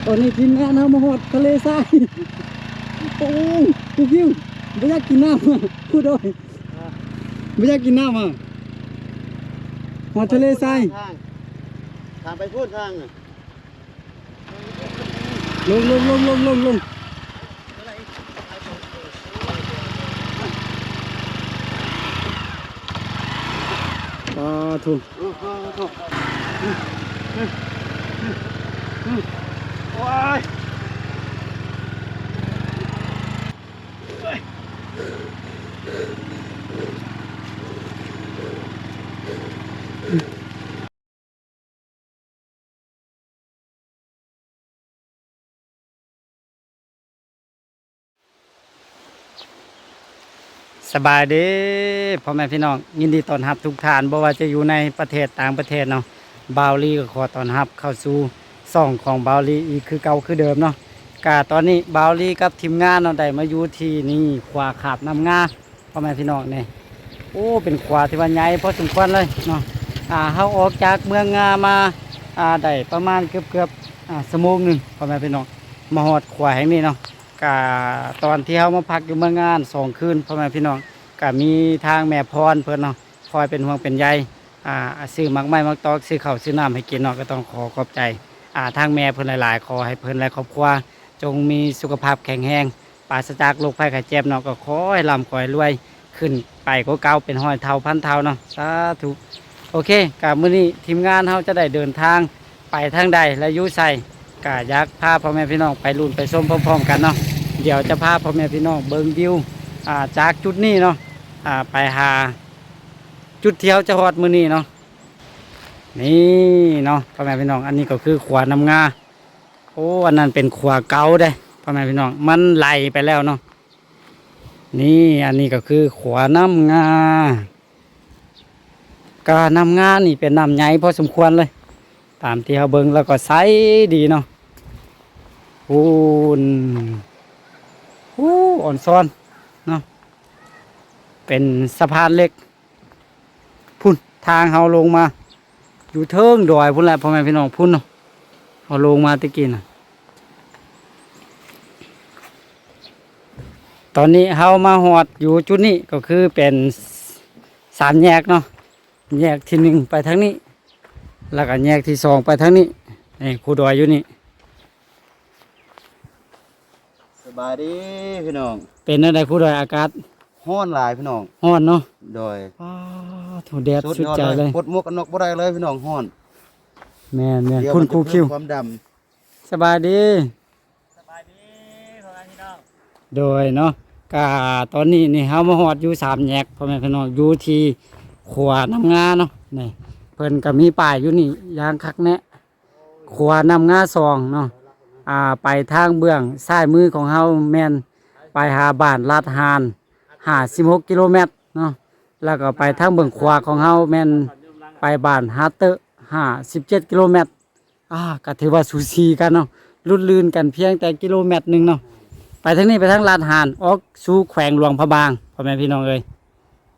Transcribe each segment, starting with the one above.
ຕອນນີ້ທີມງານເຮົາມາຮອດທະເລຊາຍ. ໂອ້ ຄູຄິວ ບໍ່ຢາກກິນນ້ຳ ຄູດອຍ ບໍ່ຢາກກິນນ້ຳ ຮອດທະເລຊາຍ. ທາງ ທາງໄປພຸ້ນທາງ ລົງ ລົງ ລົງ ລົງ ລົງ ລົງ. ປາໂທ້ ໂອ້ຍ. ສະບາຍດີພໍ່ແມ່ພີ່ນ້ອງ, ຍິນດີຕ້ອນຮັບທຸກທ່ານ ບໍ່ວ່າຈະຢູ່ໃນປະເທດຕ່າງປະເທດເນາະ. ບ່າວລີກໍຂໍຕ້ອນຮັບເຂົ້າສູ່ຊ່ອງຂອງບ່າວລີອີກຄືເກົ່າຄືເດີມເນາະ. ກະຕອນນີ້ບ່າວລີກັບທີມງານເນາະ ໄດ້ມາຢູ່ທີ່ນີ້ ຂົວຂ້າມນ້ຳງາ ພໍ່ແມ່ພີ່ນ້ອງນີ້. ໂອ້ ເປັນຂົວທີ່ວ່າໃຫຍ່ພໍສົມຄວນເລີຍເນາະ. ອ່າ ເຮົາອອກຈາກເມືອງງາມາ ອ່າ ໄດ້ປະມານເກືອບໆ ອ່າ ຊົ່ວໂມງໜຶ່ງ ພໍ່ແມ່ພີ່ນ້ອງ ມາຮອດຂົວແຫ່ງນີ້ເນາະ. ກະຕອນທີ່ເຮົາມາພັກຢູ່ເມືອງງາສອງຄືນ ພໍ່ແມ່ພີ່ນ້ອງ ກະມີທາງແມ່ພອນເພິ່ນເນາະ ຄອຍເປັນຫ່ວງເປັນໃຍ ອ່າ ຊື້ໝາກໄມ້ໝາກຕອກ ຊື້ເຂົ້າຊື້ນ້ຳໃຫ້ກິນເນາະ. ກໍຕ້ອງຂໍຂອບໃຈ ອ່າ ທາງແມ່ເພິ່ນຫຼາຍໆ. ຂໍໃຫ້ເພິ່ນ ແລະ ຄອບຄົວ ຈົ່ງມີສຸຂະພາບແຂງແຮງ ປາສະຈາກໂລກໄພໄຂ້ເຈັບເນາະ. ກໍຂໍໃຫ້ລ່ຳ ຂໍໃຫ້ລວຍ ຂຶ້ນໄປກວ່າເກົ່າເປັນຮ້ອຍເທົ່າພັນເທົ່າເນາະ ສາທຸ. ໂອເຄ ກະມື້ນີ້ທີມງານເຮົາຈະໄດ້ເດີນທາງໄປທາງໃດ ແລະ ຢູ່ໃສ ກະຢາກພາພໍ່ແມ່ພີ່ນ້ອງໄປລຸ້ນໄປຊົມພ້ອມໆກັນເນາະ. ດຽວຈະພາພໍ່ແມ່ພີ່ນ້ອງເບິ່ງວິວ ອ່າ ຈາກຈຸດນີ້ເນາະ ອ່າ ໄປຫາຈຸດທີ່ເຮົາຈະຮອດມື້ນີ້ເນາະ. ນີ້ເນາະ ພໍ່ແມ່ພີ່ນ້ອງ ອັນນີ້ກໍຄືຂົວນ້ຳງາ. ໂອ້ ອັນນັ້ນເປັນຂົວເກົ່າເດ້ ພໍ່ແມ່ພີ່ນ້ອງ ມັນໄຫຼໄປແລ້ວເນາະ. ນີ້ ອັນນີ້ກໍຄືຂົວນ້ຳງາ. ກະນ້ຳງານີ້ເປັນນ້ຳໃຫຍ່ພໍສົມຄວນເລີຍ ຕາມທີ່ເຮົາເບິ່ງແລ້ວກໍໃສດີເນາະ. ໂອ້ ໂອ້ ອອນຊອນເນາະ ເປັນສະພານເຫຼັກ. ພຸ້ນ ທາງເຮົາລົງມາຢູ່ເທິງດອຍພຸ້ນແຫຼະ ພໍ່ແມ່ພີ່ນ້ອງ ພຸ້ນເນາະ ເຮົາລົງມາແຕ່ກີ້ນະ. ຕອນນີ້ເຮົາມາຮອດຢູ່ຈຸດນີ້ ກໍຄືເປັນສາມແຍກເນາະ, ແຍກທີໜຶ່ງໄປທາງນີ້ ແລ້ວກໍແຍກທີສອງໄປທາງນີ້. ນີ້ ຄູດອຍຢູ່ນີ້. ສະບາຍດີພີ່ນ້ອງ. ເປັນແນວໃດຄູດອຍ ອາກາດ? ຮ້ອນຫຼາຍພີ່ນ້ອງ. ຮ້ອນເນາະ? ໂດຍ. ອ້າ ໂທ້ ແດດສຸດໃຈເລີຍ. ປົດໝວກກັນນັອກບໍ່ໄດ້ເລີຍພີ່ນ້ອງ ຮ້ອນ. ແມ່ນໆ. ດຽວ ຄຸນຄູຄິວ ຄວາມດຳ. ສະບາຍດີ. ສະບາຍດີພໍ່ແມ່ພີ່ນ້ອງ. ໂດຍເນາະ, ກະຕອນນີ້ນີ້ເຮົາມາຮອດຢູ່ສາມແຍກ ພໍ່ແມ່ພີ່ນ້ອງ, ຢູ່ທີ່ຂົວນ້ຳງາເນາະ. ນີ້ເພິ່ນກະມີປ້າຍຢູ່ນີ້ຢ່າງຄັກແນ່. ຂົວນ້ຳງາສອງເນາະ, ອ່າ ໄປທາງເບື້ອງຊ້າຍມືຂອງເຮົາແມ່ນໄປຫາບ້ານລາດຫານ ຫ້າສິບຫົກກິໂລແມັດເນາະ, ແລ້ວກໍໄປທາງເບື້ອງຂວາຂອງເຮົາແມ່ນໄປບ້ານຮາເຕີ ຫ້າສິບເຈັດກິໂລແມັດ. ອ່າ ກໍຖືວ່າສູສີກັນເນາະ, ຫຼຸດລື່ນກັນພຽງແຕ່ກິໂລແມັດໜຶ່ງເນາະ. ໄປທາງນີ້ໄປທາງລາດຫານ ອອກສູ່ແຂວງຫຼວງພະບາງ ພໍ່ແມ່ພີ່ນ້ອງເອີຍ.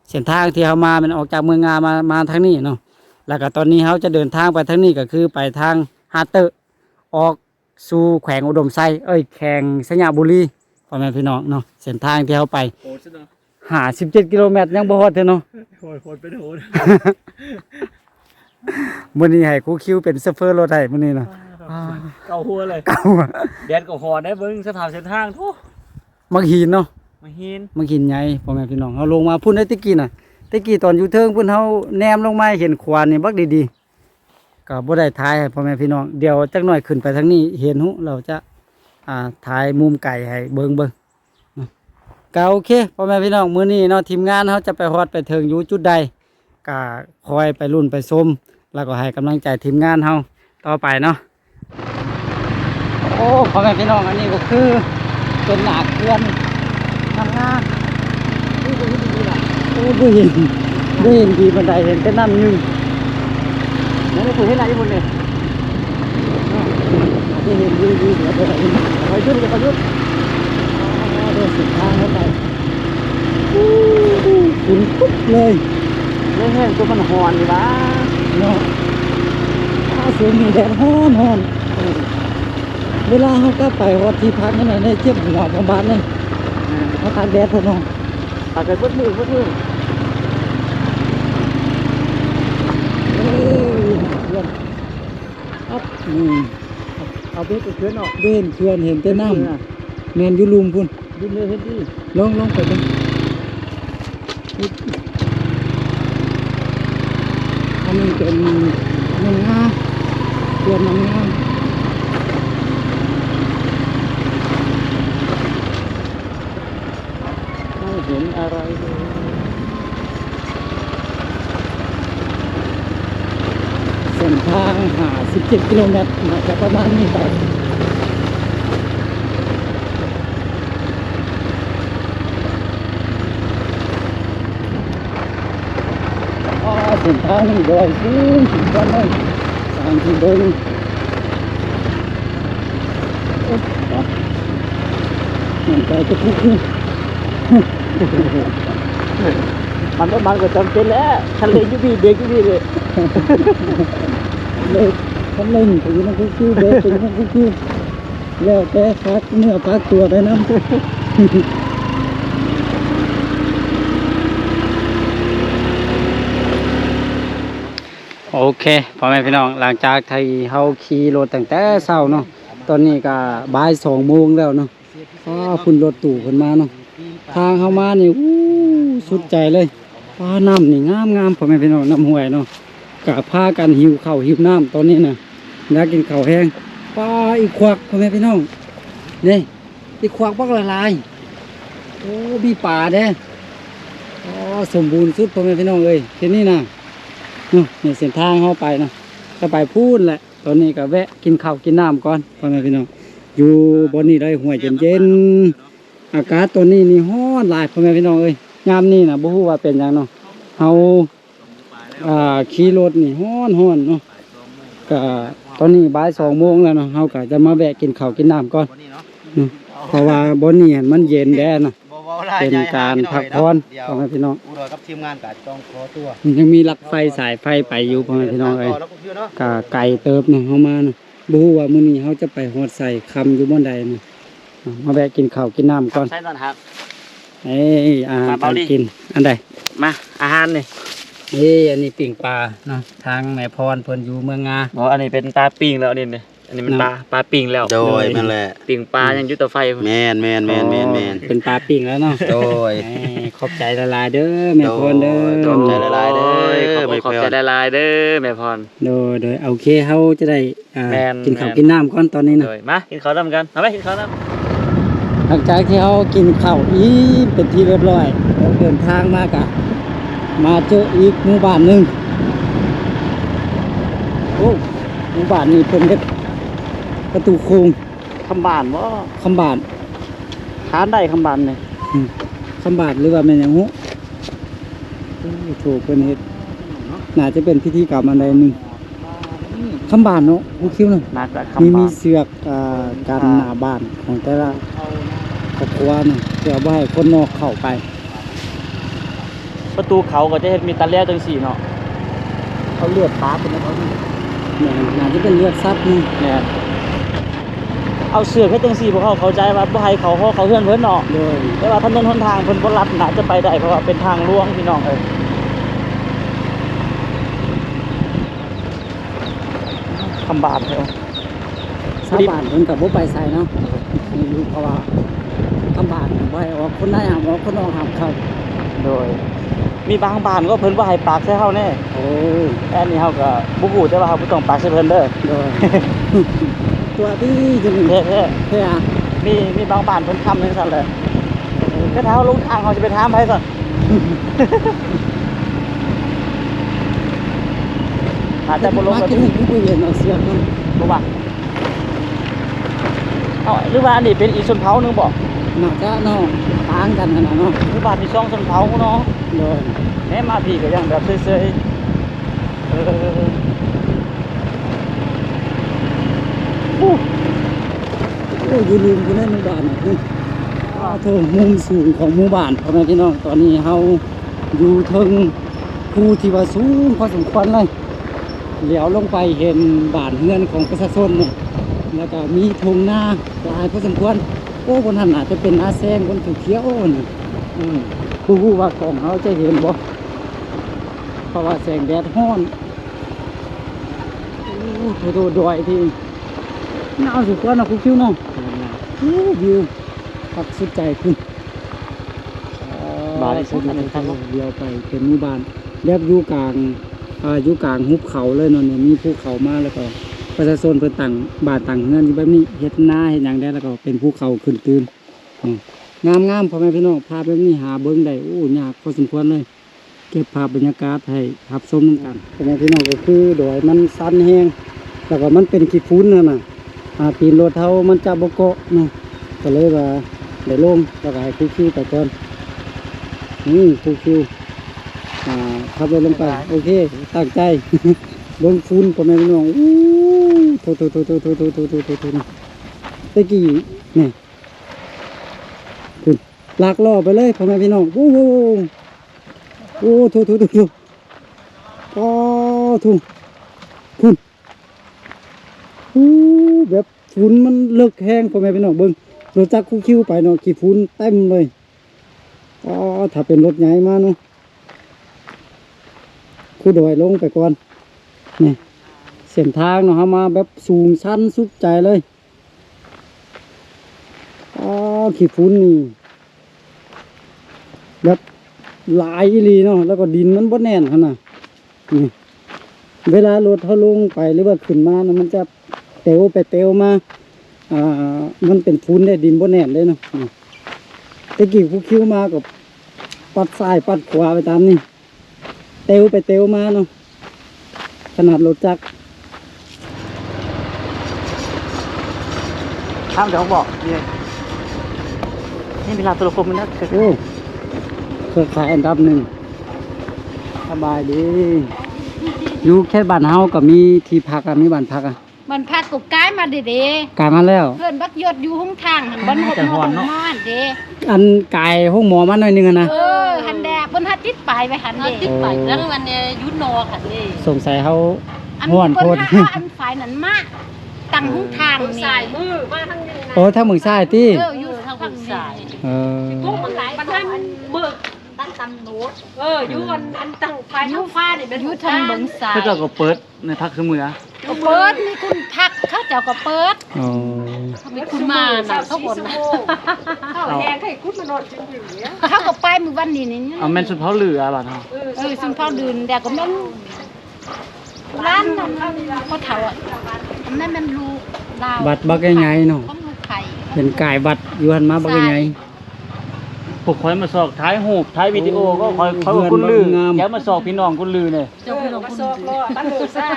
ເສັ້ນທາງທີ່ເຮົາມາແມ່ນອອກຈາກເມືອງງາມາ ມາທາງນີ້ເນາະ, ແລ້ວກໍຕອນນີ້ເຮົາຈະເດີນທາງໄປທາງນີ້ ກໍຄືໄປທາງຮາເຕີ ອອກສູ່ແຂວງອຸດົມໄຊ ເອີຍ ແຂວງໄຊຍະບູລີ ພໍ່ແມ່ພີ່ນ້ອງເນາະ. ເສັ້ນທາງທີ່ເຮົາໄປ ໂຫດສຸດເນາະ. ຫ້າສິບເຈັດກິໂລແມັດ ຍັງບໍ່ຮອດເທື່ອເນາະ. ໂຫດ ໂຫດເປັນໂຫດ. ມື້ນີ້ໃຫ້ຄູຄິວເປັນໂຊເຟີລົດໃຫ້ມື້ນີ້ນະ. ອ່າ ເກົາຫົວເລີຍ ເກົາຫົວ. ແດດກໍຮ້ອນໄດ໋ ເບິ່ງສະພາບເສັ້ນທາງ ໂທ້ ໝາກຫີນເນາະ, ໝາກຫີນ ໝາກຫີນໃຫຍ່ ພໍ່ແມ່ພີ່ນ້ອງ. ເຮົາລົງມາພຸ້ນໄດ໋ ແຕ່ກີ້ນະ, ແຕ່ກີ້ຕອນຢູ່ເທິງພຸ້ນ ເຮົາແນມລົງມາເຫັນຂວານີ້ບັກດີໆ. ກໍບໍ່ໄດ້ຖ່າຍໃຫ້ພໍ່ແມ່ພີ່ນ້ອງ, ດຽວຈັກໜ້ອຍຂຶ້ນໄປທາງນີ້ເຫັນຮູ້ ເຮົາຈະ ອ່າ ຖ່າຍມຸມໄກໃຫ້ເບິ່ງເບິ່ງ. ກໍໂອເຄ ພໍ່ແມ່ພີ່ນ້ອງ, ມື້ນີ້ເນາະ ທີມງານເຮົາຈະໄປຮອດໄປເຖິງຢູ່ຈຸດໃດ ກໍຄອຍໄປລຸ້ນໄປຊົມ ແລ້ວກໍໃຫ້ກຳລັງໃຈທີມງານເຮົາຕໍ່ໄປເນາະ. ໂອ້ ພໍ່ແມ່ພີ່ນ້ອງ, ອັນນີ້ກໍຄືເປັນໜ້າເຂື່ອນນ້ຳງາ. ໂອ້ ບໍ່ເຫັນ ບໍ່ເຫັນດີປານໃດ, ເຫັນແຕ່ນ້ຳຍື່ນ. ນັ້ນ ເພິ່ນເຮັດໜ້າຢູ່ພຸ້ນເດ້. ອາ ຈະເຫັນຢູ່ ຢູ່ ດຽວເພິ່ນ ໄປຢຸດ ໄປຢຸດ. ອໍ ເດີນເສັ້ນທາງລົງໄປ ໂອ້ໂຫ ຝຸ່ນປຸບເລີຍ. ແຮງໆ ຕົວມັນຮ້ອນນີ້ຫວາເນາະ. ອາ ຊ່ວງນີ້ແດດຮ້ອນໆ. ເວລາເຮົາກັບໄປຮອດທີ່ພັກນັ້ນນະ ໄດ້ເຈັບຫົວພະບາດເລີຍ. ເຮົາຕາກແດດພຸ້ນເນາະ ຕາກແດດເບິດມື້ ເບິດມື້. ເອີຍ ເພື່ອນ ອັບ ນີ້ ເອົາເບັດໄປເຂື່ອນເນາະ ບໍ່ເຫັນເຂື່ອນ ເຫັນແຕ່ນ້ຳ. ແມ່ນ ຢູ່ລຸ່ມພຸ້ນ ຢູ່ເໜືອເຫັນຕິ ລອງ ລອງໄປເບິ່ງ. ອັນນີ້ເປັນນ້ຳງາ ເຂື່ອນນ້ຳງາ. ໄດ້ເຫັນອະໄລເລີຍ. ເສັ້ນທາງຫ້າສິບເຈັດກິໂລແມັດ ໜ້າຈະປະມານນີ້ໄປ. ອ້າ ເສັ້ນທາງນີ້ດອຍສູງຂຶ້ນກ່ອນເລີຍ ທາງທີ່ເບິ່ງ. ມັນໄກກະທຸກນີ້ ມັນ ມັນກໍຈຳເປັນແຫຼະ ຄັນເລັ່ງຢູ່ພີ້ ເບຣກຢູ່ພີ້ເລີຍ. ເບຣກ ຄັນເລັ່ງກໍຢູ່ນຳຄືໆ ເບຣກກໍຢູ່ນຳຄືໆ ແລ້ວແຕ່ຝາກເນື້ອຝາກຕົວໄປນຳ. ໂອເຄ ພໍ່ແມ່ພີ່ນ້ອງ ຫຼັງຈາກທີ່ເຮົາຂີ່ລົດຕັ້ງແຕ່ເຊົ້າເນາະ ຕອນນີ້ກະບ່າຍສອງໂມງແລ້ວເນາະ. ອ້າ ພຸ້ນລົດຕູ້ເພິ່ນມາເນາະ ທາງເຮົາມານີ້ ອູ້ ສຸດໃຈເລີຍ. ປ້າ ນ້ຳນີ້ງາມໆ ພໍ່ແມ່ພີ່ນ້ອງ ນ້ຳຫ້ວຍເນາະ. ກະພາກັນຫິວເຂົ້າຫິວນ້ຳຕອນນີ້ນະ ຢາກກິນເຂົ້າແຮງ. ປ້າ ອີກຂວັກ ພໍ່ແມ່ພີ່ນ້ອງ ນີ້ ອີກຂວັກບັກຫຼາຍໆ. ໂອ້ ມີປາເດ້. ອໍ ສົມບູນສຸດ ພໍ່ແມ່ພີ່ນ້ອງເອີຍ ທີ່ນີ້ນະ ເນາະ. ນີ້ເສັ້ນທາງເຮົາໄປນະ ກະໄປພຸ້ນແຫຼະ. ຕອນນີ້ກະແວະກິນເຂົ້າກິນນ້ຳກ່ອນ ພໍ່ແມ່ພີ່ນ້ອງ. ຢູ່ບ່ອນນີ້ໄດ້ຫ້ວຍເຢັນໆ ອາກາດຕອນນີ້ນີ້ຮ້ອນຫຼາຍ ພໍ່ແມ່ພີ່ນ້ອງເອີຍ. ຍາມນີ້ນະ ບໍ່ຮູ້ວ່າເປັນຫຍັງເນາະ ເຮົາ ອ່າ ຂີ່ລົດນີ້ຮ້ອນໆເນາະ. ກະຕອນນີ້ບ່າຍສອງໂມງແລ້ວເນາະ ເຮົາກະຈະມາແວະກິນເຂົ້າກິນນ້ຳກ່ອນເນາະ ເພາະວ່າບ່ອນນີ້ຫັ້ນມັນເຢັນແດ່ນະ. ເປັນການພັກຜ່ອນ ພໍ່ແມ່ພີ່ນ້ອງ. ອຸດອນກັບທີມງານກະຕ້ອງຂໍຕົວ ມັນຍັງມີລັກໄຟສາຍໄຟໄປຢູ່ ພໍ່ແມ່ພີ່ນ້ອງເອີຍ. ກະໄກເຕີບເນາະ ເຮົາມານະ ບໍ່ຮູ້ວ່າມື້ນີ້ເຮົາຈະໄປຮອດໃສ ຄ່ຳຢູ່ບ່ອນໃດນະ. ມາແວະກິນເຂົ້າກິນນ້ຳກ່ອນ. ເອີຍ ອາຫານການກິນ ອັນໃດ ມາ ອາຫານນີ້. ເອີຍ ອັນນີ້ປີ້ງປາເນາະ ທາງແມ່ພອນເພິ່ນຢູ່ເມືອງງາ. ອໍ ອັນນີ້ເປັນປາປີ້ງແລ້ວນີ້. ອັນນີ້ມັນປາ ປາປີ້ງແລ້ວ. ໂດຍ ແມ່ນແຫຼະ ປີ້ງປາຍັງຢູ່ເຕົາໄຟພຸ້ນ. ແມ່ນໆໆໆໆ ເປັນປາປີ້ງແລ້ວເນາະ. ໂດຍ ເອີຍ ຂອບໃຈຫຼາຍໆເດີແມ່ພອນເດີ. ໂດຍ ຂອບໃຈຫຼາຍໆເດີ ຂອບໃຈຫຼາຍໆເດີແມ່ພອນ. ໂດຍໆ ໂອເຄ ເຮົາຈະໄດ້ ອ່າ ກິນເຂົ້າກິນນ້ຳກ່ອນຕອນນີ້ນະ. ໂດຍ ມາກິນເຂົ້ານຳກັນ ເອົາໄປກິນເຂົ້ານຳ. ຫຼັງຈາກທີ່ເຮົາກິນເຂົ້າອີ່ມເປັນທີ່ຮຽບຮ້ອຍ ອອກເດີນທາງມາກະມາເຈີອີກໝູ່ບ້ານໜຶ່ງ. ໂອ້ ໝູ່ບ້ານນີ້ເພິ່ນເຮັດປະຕູໂຄ້ງ. ຄຳບານບໍ? ຄຳບານ ຖານໃດຄຳບານນີ້? ອືມ ຄຳບານຫຼືວ່າແມ່ນຫຍັງຮູ້? ໂອ້ໂຫ ເພິ່ນເຮັດ ໜ້າຈະເປັນພິທີກຳອັນໃດໜຶ່ງ. ຄຳບານເນາະ ຮູ້ຄິວນະ ໜ້າຈະຄຳບານ. ມີ ມີເຊືອກ ອ່າ ກັນໜ້າບ້ານຂອງແຕ່ລະຄອບຄົວນະ ເພື່ອບໍ່ໃຫ້ຄົນນອກເຂົ້າໄປ. ປະຕູເຂົາກໍຈະເຮັດມີຕາແລ້ວຈັ່ງຊີ້ເນາະ. ເອົາເລືອດປາເພິ່ນເນາະ. ແມ່ນ ໜ້າຈະເປັນເລືອດສັດນີ້. ແມ່ນ ເອົາເຊືອກເຮັດຈັ່ງຊີ້ ພວກເຂົາເຂົ້າໃຈວ່າບໍ່ໃຫ້ເຂົາ ເຂົ້າເຮືອນເພິ່ນເນາະ. ໂດຍ ແຕ່ວ່າຖະໜົນຫົນທາງເພິ່ນບໍ່ລັດ ໜ້າຈະໄປໄດ້ ເພາະວ່າເປັນທາງຫຼວງ ພີ່ນ້ອງເອີຍ. ຄຳບານແທ້ ຊາວບ້ານເພິ່ນກໍບໍ່ໄປໃສເນາະ ເພາະວ່າຄຳບານບໍ່ໃຫ້ອອກ ຄົນໃນຫ້າມອອກ ຄົນນອກຫ້າມເຂົ້າ. ໂດຍ ມີບາງບ້ານກໍເພິ່ນບໍ່ໃຫ້ປາກໃສ່ເຮົາແນ່. ໂອ້ ແຕ່ອັນນີ້ເຮົາກໍບໍ່ຮູ້ ແຕ່ວ່າເຮົາບໍ່ຕ້ອງປາກໃສ່ເພິ່ນເດີ. ໂດຍ ຕົວະຕິ ແທ້ໆ ແທ້ ມີ ມີບາງບ້ານເພິ່ນທຳຈັ່ງຊັ້ນແຫຼະ. ແຕ່ຖ້າເຮົາລົງທາງ ເຮົາຊິໄປຖາມໃຜຊັ້ນ? ຫາແຕ່ບໍ່ລົງແບບນີ້ ມາກິນນີ້ຄືບໍ່ເຫັນເອົາເຊືອກມັນ ບໍ່ວ່າ ເອົາ ຫຼືວ່າອັນນີ້ເປັນອີກຊົນເຜົ່າໜຶ່ງບໍ? ໜ້າຈະເນາະ ຕ່າງກັນຫັ້ນນະເນາະ ຄືບ້ານມີສອງຊົນເຜົ່າເນາະ. ໂດຍ ແນມມາພີ້ກໍຍັງແບບເຊີຍໆ. ເອີ ໂອ້ ໂອ້ ຢູ່ລຸ່ມພຸ້ນເດ້ ໝູ່ບ້ານພຸ້ນ. ໂອ້ໂຫ ມຸມສູງຂອງໝູ່ບ້ານ ພໍ່ແມ່ພີ່ນ້ອງ ຕອນນີ້ເຮົາຢູ່ເທິງພູທີ່ວ່າສູງພໍສົມຄວນເລີຍ ຫຼຽວລົງໄປເຫັນບ້ານເຮືອນຂອງປະຊາຊົນນີ້. ແລ້ວກໍມີທົ່ງນາຫຼາຍພໍສົມຄວນ. ໂອ້ ບ່ອນນັ້ນໜ້າຈະເປັນນາແຊງ ບ່ອນຂຽວໆນັ້ນ. ອືມ ບໍ່ຮູ້ວ່າກ້ອງເຮົາຈະເຫັນບໍ່ ເພາະວ່າແສງແດດຮ້ອນ. ໂອ້ ໂຖໆ ດອຍທີ່ໜາວສຸດກ່ອນເນາະ ຄູຄິວເນາະ. ໂອ້ ວິວຄັກສຸດໃຈພຸ້ນ. ບາດນີ້ສຸດ ອັນນີ້ຄັກເນາະ ດຽວໄປເປັນໝູ່ບ້ານ ແບບຢູ່ກາງ ອ່າ ຢູ່ກາງຫຸບເຂົາເລີຍເນາະ. ນີ້ມີພູເຂົາມາ ແລ້ວກໍປະຊາຊົນເພິ່ນຕັ້ງບ້ານຕັ້ງເຮືອນຢູ່ແບບນີ້ ເຮັດນາເຮັດຫຍັງໄດ້ ແລ້ວກໍເປັນພູເຂົາຂຶ້ນຕື່ມ. ອືມ ງາມໆ ພໍ່ແມ່ພີ່ນ້ອງ ພາບແບບນີ້ຫາເບິ່ງໄດ້ ໂອ້ ຍາກພໍສົມຄວນເລີຍ. ເກັບພາບບັນຍາກາດໃຫ້ຮັບຊົມນຳກັນ. ພໍ່ແມ່ພີ່ນ້ອງ ກໍຄືດອຍມັນຊັນແຮງ ແລ້ວກໍມັນເປັນຂີ້ຝຸ່ນຫັ້ນນະ. ອ່າ ຕີນລົດເຮົາມັນຈະບໍ່ເກາະເນາະ ກໍເລີຍວ່າໄດ້ລົງ ແລ້ວກໍໃຫ້ຄູຄິວໄປກ່ອນ. ນີ້ຄູຄິວ ອ່າ ຂັບລົດລົງໄປ. ໂອເຄ ຕັ້ງໃຈເບິ່ງຝຸ່ນ ພໍ່ແມ່ພີ່ນ້ອງ. ໂອ້ ໂຖໆໆໆໆ ແຕ່ກີ້ນີ້ ຂຶ້ນ ລາກລໍ້ໄປເລີຍ ພໍ່ແມ່ພີ່ນ້ອງ. ໂອ້ໂຫ ໂອ້ ໂຖໆໆໆ ອໍ ທຸ່ມ ພຸ້ນ. ໂອ້ ແບບຝຸ່ນມັນເລິກແຮງ ພໍ່ແມ່ພີ່ນ້ອງ ເບິ່ງ ລົດຈັກຄູຄິວໄປເນາະ ຂີ້ຝຸ່ນເຕັມເລີຍ. ອໍ ຖ້າເປັນລົດໃຫຍ່ມາເນາະ ຄູດອຍລົງໄປກ່ອນ. ນີ້ເສັ້ນທາງເນາະ ເຮົາມາແບບສູງຊັນສຸດໃຈເລີຍ. ອໍ ຂີ້ຝຸ່ນນີ້ແບບຫຼາຍອີ່ຫຼີເນາະ ແລ້ວກໍດິນມັນບໍ່ແໜ້ນຫັ້ນນະ. ນີ້ ເວລາລົດເຮົາລົງໄປ ຫຼືວ່າຂຶ້ນມານະ ມັນຈະເຕັວໄປເຕັວມາ. ອ່າ ມັນເປັນຝຸ່ນເດ້ ດິນບໍ່ແໜ້ນເດ້ເນາະ. ນີ້ ແຕ່ກີ້ຄູຄິວມາກໍປັດຊ້າຍປັດຂວາໄປຕາມນີ້ ເຕັວໄປເຕັວມາເນາະ ຂະໜາດລົດຈັກ. ທາງເຈົ້າຂອງບໍ່ ນີ້ ນີ້ເວລາໂທລະຄົມມັນນະ. ໂອ້ ເຄືອຂ່າຍອັນດັບໜຶ່ງ. ສະບາຍດີ. ຢູ່ເຂດບ້ານເຮົາກໍມີທີ່ພັກອະ ມີບ້ານພັກອະ. ບ້ານພັກກໍກາຍມາເດ້ ກາຍມາແລ້ວ. ເຮືອນບັກຢົດຢູ່ຫົງທາງຫັ້ນ ບ້ານຫົບ ແຕ່ຮ້ອນເນາະ ເດ້. ອັນກາຍໂຮງໝໍມາໜ້ອຍໜຶ່ງຫັ້ນນະ. ເອີ ຫັ້ນແຫຼະ ເພິ່ນຫາຕິດປ້າຍໄວ້ຫັ້ນເດ້ ຕິດປ້າຍ ເອີ ຫຼັງມັນຢູ່ນອກຫັ້ນເດ້. ສົງໄສເຮົາຮ້ອນໂພດ ອັນຝາຍນັ້ນມາຕັ້ງຫົງທາງນີ້ ຊ້າຍມືມາທາງນີ້ນະ. ໂອ້ ທາງເມືອງຊ້າຍຕິ. ເອີ ຢູ່ທາງເມືອງຊ້າຍ. ເອີ ມັນຫຼາຍ ມັນເບີກ ຕັ້ງຕຳຫຼວດ ເອີ ຢູ່ອັນ ອັນຕັ້ງຝ່າຍທາງຂວານີ້ແມ່ນ ຢູ່ທາງເບື້ອງຊ້າຍ. ເຂົາເຈົ້າກໍເປີດໃນພັກຊຸມື້ ກໍເປີດ ມີຄຸນພັກເຂົາເຈົ້າກໍເປີດ. ອໍ ເຂົາໄປຂຸດມານະ ເຂົາກໍ ເຂົາແຮງໃຫ້ຂຸດມານອນກິນຢູ່ນີ້ ເຂົາກໍໄປມື້ວັນນີ້ນີ້. ເອົາ ແມ່ນຊົນເຜົ່າລືອະ ບ້ານເຮົາ. ເອີ ເອີ ຊົນເຜົ່າລື ແລ້ວກໍແມ່ນ ຮ້ານນັ້ນ ພໍ່ເຖົ້າອະ ອັນນັ້ນແມ່ນລູກລາວ ວັດບັກໃຫຍ່ໆເນາະ ຂອງລູກໄຂ່ ເປັນກາຍວັດຢູ່ຫັ້ນມາບັກໃຫຍ່. ພວກຂ້ອຍມາຊອກຖ່າຍຮູບ ຖ່າຍວິດີໂອ ໂອ້ ກໍຂ້ອຍ ຂ້ອຍວ່າຄຸນລື ເຮືອນບັກງາມ ຢ່າມາຊອກພີ່ນ້ອງຄຸນລືເນີ້. ເຈົ້າພີ່ນ້ອງ ເອີ ມາຊອກລໍ້ບ້ານໂນນຊາ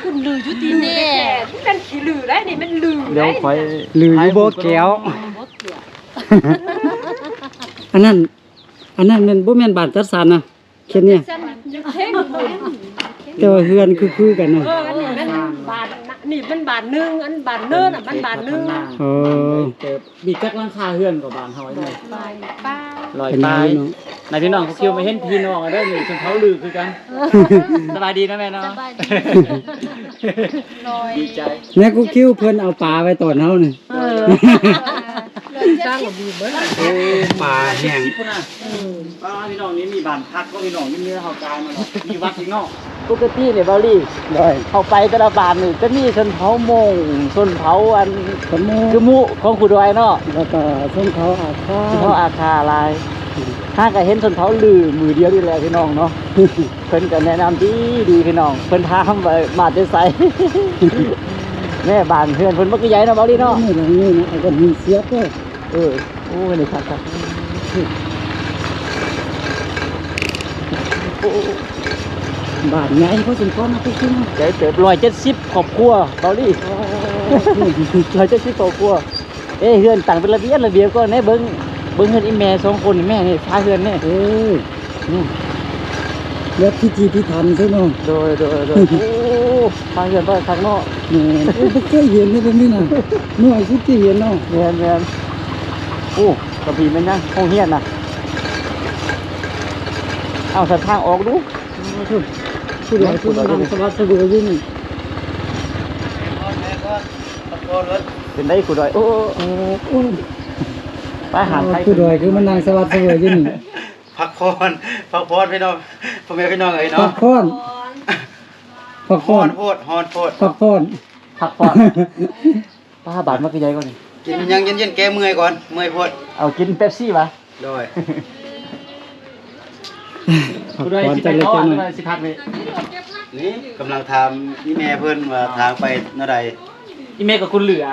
ຄຸນລືຢູ່ທີ່ນີ້ ແທ້ໆ ມັນຂີ້ລືໄດ໋ນີ້ ແມ່ນລືໄດ໋. ດຽວຂ້ອຍ ລືຢູ່ບໍ່ແກ້ວ ອັນນັ້ນ ອັນນັ້ນແມ່ນ ບໍ່ແມ່ນບ້ານຈັດສັນນະ. ເຂດນີ້ ແຕ່ວ່າເຮືອນຄືໆກັນນະ. ເອີ ອັນນີ້ແມ່ນບ້ານ ນີ້ແມ່ນບ້ານໜຶ່ງ ອັນບ້ານເນີນນະ ມັນບ້ານໜຶ່ງ. ເອີ ມີຈັກຫຼັງຄາເຮືອນກວ່າບ້ານເຮົານີ້? ຮ້ອຍປາຍ ຮ້ອຍປາຍເນາະ. ນາຍພີ່ນ້ອງ ຄືມາເຫັນພີ່ນ້ອງເດີ ນີ້ຊົນເຜົ່າລືຄືກັນ. ສະບາຍດີນະແມ່ເນາະ ສະບາຍດີ. ດີໃຈ ແມ່ກູຄິວເພິ່ນເອົາປາໄວ້ຕອນເຮົານີ້. ເອີ ສ້າງບໍ່ມີເບິດ ໂອ້ ປາແຫ້ງ. ເອີ ປ້າ ພີ່ນ້ອງ ນີ້ມີບ້ານພັກ ພີ່ນ້ອງ ຢູ່ເໜືອເຮົາກາຍມາເນາະ ມີວັດອີກເນາະ. ປົກກະຕິນີ້ ເບົາລີ ໂດຍ ເຮົາໄປແຕ່ລະບ້ານນີ້ ຈະມີຊົນເຜົ່າມົ້ງ ຊົນເຜົ່າອັນ ຊະມຸ ຊະມຸຂອງຄູດອຍເນາະ ແລ້ວກໍຊົນເຜົ່າອາຄາ ຊົນເຜົ່າອາຄາຫຼາຍ. ຫາກະເຫັນຊົນເຜົ່າລືມື້ດຽວນີ້ແຫຼະ ພີ່ນ້ອງເນາະ. ເພິ່ນກໍແນະນຳດີໆ ພີ່ນ້ອງ ເພິ່ນຖາມວ່າມາແຕ່ໃສ. ແມ່ ບ້ານເຮືອນເພິ່ນມັກໃຫຍ່ເນາະ ເບົາລີເນາະ. ເອີ ຫຼັງນີ້ນະ ເອົາກັນຫີນສຽບເດີ. ເອີ ໂອ້ ນີ້ຄັກໆ. ໂອ້ ບ້ານໃຫຍ່ພໍສົມຄວນນະ ໃຫຍ່ເຕີບ ຮ້ອຍເຈັດສິບຄອບຄົວ ເບົາລີ. ໂອ້ ຮ້ອຍເຈັດສິບຄອບຄົວ. ເອີ ເຮືອນຕັ້ງເປັນລະບຽບລະບຽບກ່ອນເດ້. ເບິ່ງ ເບິ່ງເຮືອນອີ່ແມ່ສອງຄົນນີ້ ແມ່ນີ້ຝາເຮືອນນີ້. ເອີ ອືມ ແບບພິຖີພິຖັນເຊີເນາະ. ໂດຍ ໂດຍ ໂດຍ. ໂອ້ ຝາເຮືອນໄວ້ຄັກເນາະ. ແມ່ນ ໂອ້ ບໍ່ເຄີຍເຫັນເດ້ແບບນີ້ນະ ນ້ອຍສຸດທີ່ເຫັນເນາະ. ແມ່ນໆ. ໂອ້ ກະບີແມ່ນຫຍັງ ໂຮງຮຽນນະ. ເອົາ ສັນທາງອອກດູ. ໂອ້ ຜູ້ໃດ ຜູ້ໃດ ຜູ້ໃດ ສະຫວັດສະຫວຍຢູ່ນີ້. ເປັນໄດ໋ຄູດອຍ? ໂອ້ ໂອ້ ໂອ້ ໄປຫາໃຜ ຄູດອຍຄືມານັ່ງສະຫວັດສະເຫວີຍຢູ່ນີ້? ພັກຜ່ອນ ພັກຜ່ອນພີ່ນ້ອງ ພໍ່ແມ່ພີ່ນ້ອງເອີຍເນາະ ພັກຜ່ອນ ພັກຜ່ອນ ຮ້ອນໂພດ ຮ້ອນໂພດ ພັກຜ່ອນ ພັກຜ່ອນ. ປ້າ ບາດມັນຄືໃຫຍ່ກວ່ານີ້ ກິນຫຍັງເຢັນໆ ແກ້ເມື່ອຍກ່ອນ ເມື່ອຍໂພດ. ເອົາກິນເປັບຊີຫວາ? ໂດຍ ຜູ້ໃດຊິໄປຕໍ່ ຜູ້ໃດຊິພັກນີ້? ນີ້ກຳລັງຖາມອີ່ແມ່ເພິ່ນວ່າທາງໄປແນວໃດ? ອີ່ແມ່ກໍຄຸນເຫຼືອ.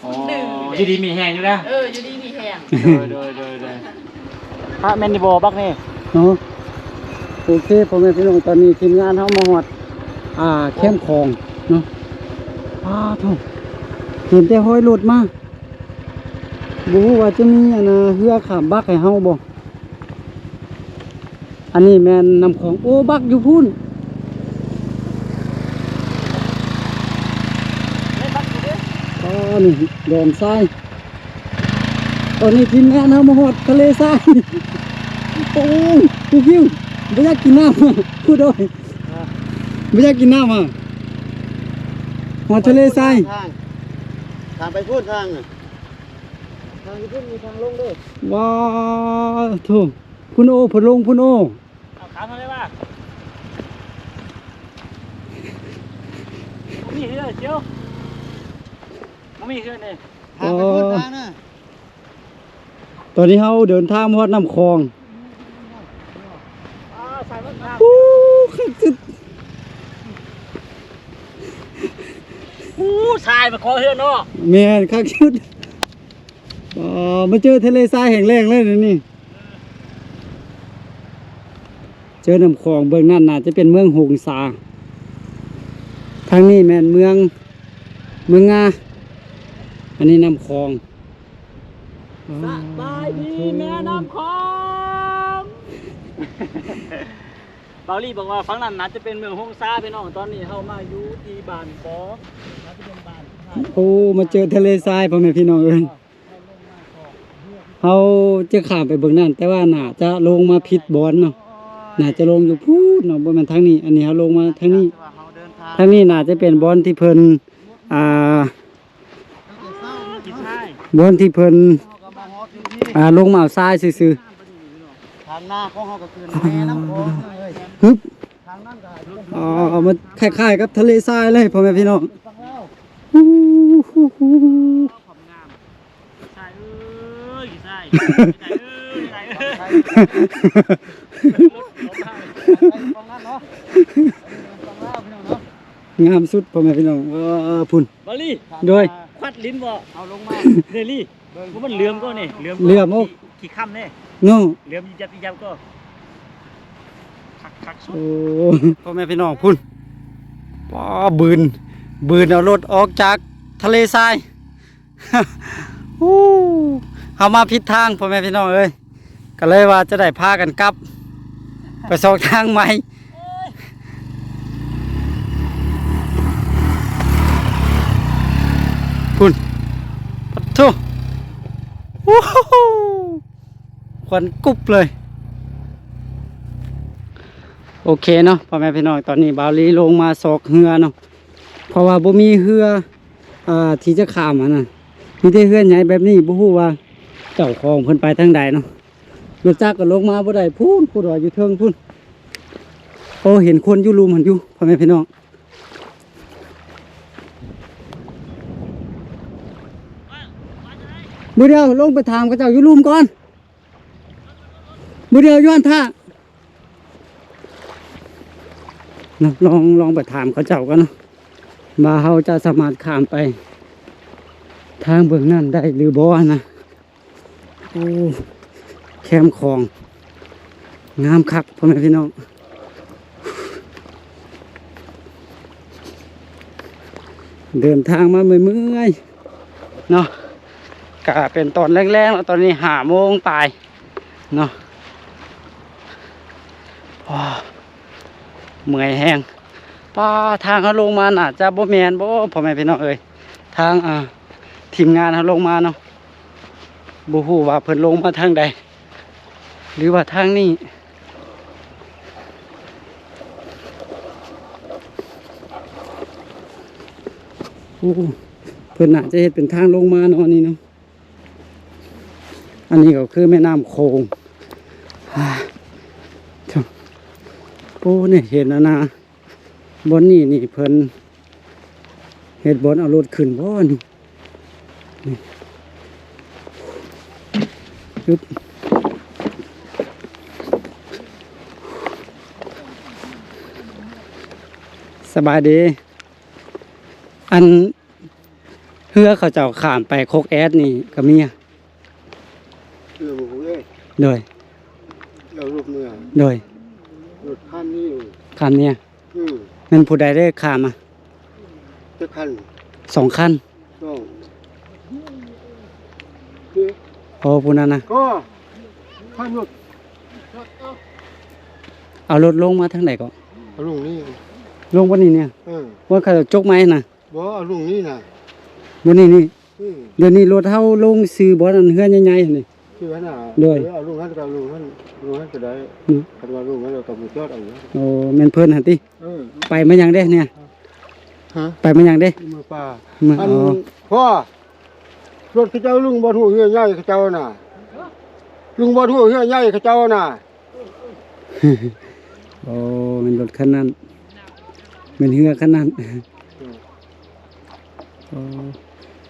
ອໍ ຢູ່ດີມີແຮງຢູ່ນະ. ເອີ ຢູ່ດີມີແຮງ. ໂດຍ ໂດຍ ໂດຍ ໂດຍ. ພະແມ່ນຢູ່ບໍ່ບັກນີ້ເນາະ? ໂອເຄ ພໍ່ແມ່ພີ່ນ້ອງ ຕອນນີ້ທີມງານເຮົາມາຮອດ ອ່າ ແຄມຂອງເນາະ. ອ້າໂທ້ ເຫັນແຕ່ຮອຍລົດມາ ບໍ່ຮູ້ວ່າຈະມີ ອັນນ່າ ເຮືອຂ້າມບັກໃຫ້ເຮົາບໍ່? ອັນນີ້ແມ່ນນ້ຳຂອງ. ໂອ້ ບັກຢູ່ພຸ້ນ. ອໍ ນີ້ດອນຊາຍ. ຕອນນີ້ທີມງານເຮົາມາຮອດທະເລຊາຍ. ໂອ້ຍ ຄູຄິວ ບໍ່ຢາກກິນນ້ຳ ຄູດອຍ ບໍ່ຢາກກິນນ້ຳ ຮອດທະເລຊາຍ. ທາງ ທາງໄປພຸ້ນ ທາງ ທາງຢູ່ພຸ້ນ ມີທາງລົງເດີ. ວ້າໂທ້ ພຸ້ນໂອ ເພິ່ນລົງພຸ້ນໂອ. ເອົາຂາມາເລີຍວ່າ ບໍ່ມີເຮືອ ຈຽວ ບໍ່ມີເຮືອນີ້. ທາງໄປພຸ້ນ ທາງນະ. ຕອນນີ້ເຮົາເດີນທາງມາຮອດນ້ຳຂອງ. ອ້າ ສາຍມັນ ໂອ້ ຄັກສຸດ. ໂອ້ ສາຍມາຂໍເຮືອເນາະ. ແມ່ນ ຄັກສຸດ. ອໍ ມາເຈີທະເລຊາຍແຫ້ງແລ້ງເລີຍນີ້. ເຈີນ້ຳຂອງ. ເບື້ອງນັ້ນໜ້າຈະເປັນເມືອງຫົງສາ ທາງນີ້ແມ່ນເມືອງ ເມືອງງາ. ອັນນີ້ນ້ຳຂອງ. ສະບາຍດີແມ່ນ້ຳຂອງ. ເບົາລີບອກວ່າຝັ່ງນັ້ນໜ້າຈະເປັນເມືອງຫົງສາພີ່ນ້ອງ. ຕອນນີ້ເຮົາມາຢູ່ທີ່ບ້ານບໍ່ ໜ້າຈະເປັນບ້ານ ໂອ້ ມາເຈີທະເລຊາຍ ພໍ່ແມ່ພີ່ນ້ອງເອີຍ. ເຮົາຈະຂ້າມໄປເບິ່ງນັ້ນ ແຕ່ວ່າໜ້າຈະລົງມາຜິດບ່ອນເນາະ ໜ້າຈະລົງຢູ່ພຸ້ນເນາະ ບໍ່ແມ່ນທາງນີ້. ອັນນີ້ເຮົາລົງມາທາງນີ້ ທາງນີ້ໜ້າຈະເປັນບ່ອນທີ່ເພິ່ນ ອ່າ ບ່ອນທີ່ເພິ່ນ ອ່າ ລົງມາເອົາຊາຍຊື່ໆ. ທາງໜ້າຂອງເຮົາກໍຄືແມ່ນ້ຳຂອງເລີຍ. ຮຶບ ອໍ ມັນຄ້າຍໆກັບທະເລຊາຍເລີຍ ພໍ່ແມ່ພີ່ນ້ອງ. ງາມສຸດ ພໍ່ແມ່ພີ່ນ້ອງ. ເອີ ພຸ້ນ ບາລີ ໂດຍ ຄວັດລິນບໍ່ ເອົາລົງມາເດລີ. ເບິ່ງ ມັນເຫຼືອມກໍນີ້ ເຫຼືອມ ເຫຼືອມ ໂອ້ ຂີ້ ຂີ້ຄ້ຳເດ້ເນາະ ເຫຼືອມຢັບໆກໍຄັກໆສຸດ. ໂອ້ ພໍ່ແມ່ພີ່ນ້ອງ ພຸ້ນ ປ້າ ບືນ ບືນເອົາລົດອອກຈາກທະເລຊາຍ. ໂອ້ ເຮົາມາຜິດທາງ ພໍ່ແມ່ພີ່ນ້ອງເອີຍ. ກໍເລີຍວ່າຈະໄດ້ພາກັນກັບໄປຊອກທາງໃໝ່. ພຸ້ນ ປະໂທ້ ໂອ້ໂຫ ຄວັນກຸບເລີຍ. ໂອເຄເນາະ ພໍ່ແມ່ພີ່ນ້ອງ ຕອນນີ້ບ່າວລີລົງມາຊອກເຮືອເນາະ ເພາະວ່າບໍ່ມີເຮືອ ອ່າ ທີ່ຈະຂ້າມຫັ້ນນະ ມີແຕ່ເຮືອໃຫຍ່ແບບນີ້ ບໍ່ຮູ້ວ່າເຈົ້າຂອງເພິ່ນໄປທາງໃດເນາະ. ລົດຈັກກໍລົງມາບໍ່ໄດ້ ພຸ້ນ ຜູ້ດອຍຢູ່ເທິງພຸ້ນ. ໂອ້ ເຫັນຄົນຢູ່ລຸ່ມຫັ້ນຢູ່ ພໍ່ແມ່ພີ່ນ້ອງ. ມື້ດຽວລົງໄປຖາມເຂົາເຈົ້າຢູ່ລຸ່ມກ່ອນ ມື້ດຽວຢູ່ຫັ້ນຖ້າ. ນະ ລອງ ລອງໄປຖາມເຂົາເຈົ້າກ່ອນເນາະ ວ່າເຮົາຈະສາມາດຂ້າມໄປທາງເບື້ອງນັ້ນໄດ້ຫຼືບໍ່ນະ. ໂອ້ ແຄມຂອງງາມຄັກ ພໍ່ແມ່ພີ່ນ້ອງ. ເດີນທາງມາເມື່ອຍໆເນາະ ກະເປັນຕອນແລງໆແລ້ວ ຕອນນີ້ຫ້າໂມງປາຍເນາະ. ໂອ້ ເມື່ອຍແຮງ. ປ້າ ທາງເຮົາລົງມາໜ້າຈະບໍ່ແມ່ນບໍ່ ພໍ່ແມ່ພີ່ນ້ອງເອີຍ ທາງ ອ່າ ທີມງານເຮົາລົງມາເນາະ. ບໍ່ຮູ້ວ່າເພິ່ນລົງມາທາງໃດ ຫຼືວ່າທາງນີ້. ໂອ້ ເພິ່ນໜ້າຈະເຮັດເປັນທາງລົງມາເນາະ ອັນນີ້ເນາະ. ອັນນີ້ກໍຄືແມ່ນ້ຳໂຂງ. ໂອ້ ນີ້ເຫັນແລ້ວນະ. ບ່ອນນີ້ນີ້ເພິ່ນເຮັດບ່ອນເອົາລົດຂຶ້ນບໍ່ນີ້? ນີ້ ສະບາຍດີ. ອັນ ເຮືອເຂົາເຈົ້າຂ້າມໄປຄົກແອດນີ້ກໍມີ. ເຮືອບໍ່ຮູ້ເດ້. ໂດຍ ເອົາລົດເມືອ. ໂດຍ ລົດຄັນນີ້. ຄັນນີ້. ອືມ ແມ່ນຜູ້ໃດໄດ້ຂ້າມມາ? ຈັກຄັນ? ສອງຄັນ. ສອງ. ໂອ້ ຜູ້ນັ້ນນະ. ກໍຄັນລົດ. ເອົາລົດລົງມາທາງໃດເກາະ? ເອົາລົງນີ້. ລົງບ່ອນນີ້ເນຍ? ເອີ ບ່ອນເຂົາຈົກໄມ້ນະ. ບໍ່ ເອົາລົງນີ້ນະ. ບ່ອນນີ້ນີ້. ອືມ ດຽວນີ້ລົດເຮົາລົງຊື່ບ່ອນອັນເຮືອນໃຫຍ່ໆຫັ້ນນີ້. ຊື່ຫັ້ນນະ. ໂດຍ ເອີ ເອົາລົງຫັ້ນກໍເອົາລົງຫັ້ນ ລົງຫັ້ນກໍໄດ້. ອືມ ຄັນວ່າລົງຫັ້ນແລ້ວກໍມາຈອດເອົາ. ໂອ້ ແມ່ນເພິ່ນຫັ້ນຕິ? ເອີ ໄປມາຫຍັງເດ້ເນຍ? ຮະ? ໄປມາຫຍັງເດ້? ເມືອປ່າ. ເມືອ ອັນ ອໍ ພໍ່ ລົດເຂົາເຈົ້າລົງບ່ອນຫົວເຮືອໃຫຍ່ເຂົາເຈົ້ານະ ລົງບ່ອນຫົວເຮືອໃຫຍ່ເຂົາເຈົ້ານະ. ໂອ້ ແມ່ນລົດຄັນນັ້ນ ແມ່ນເຮືອຄັນນັ້ນ. ໂອ້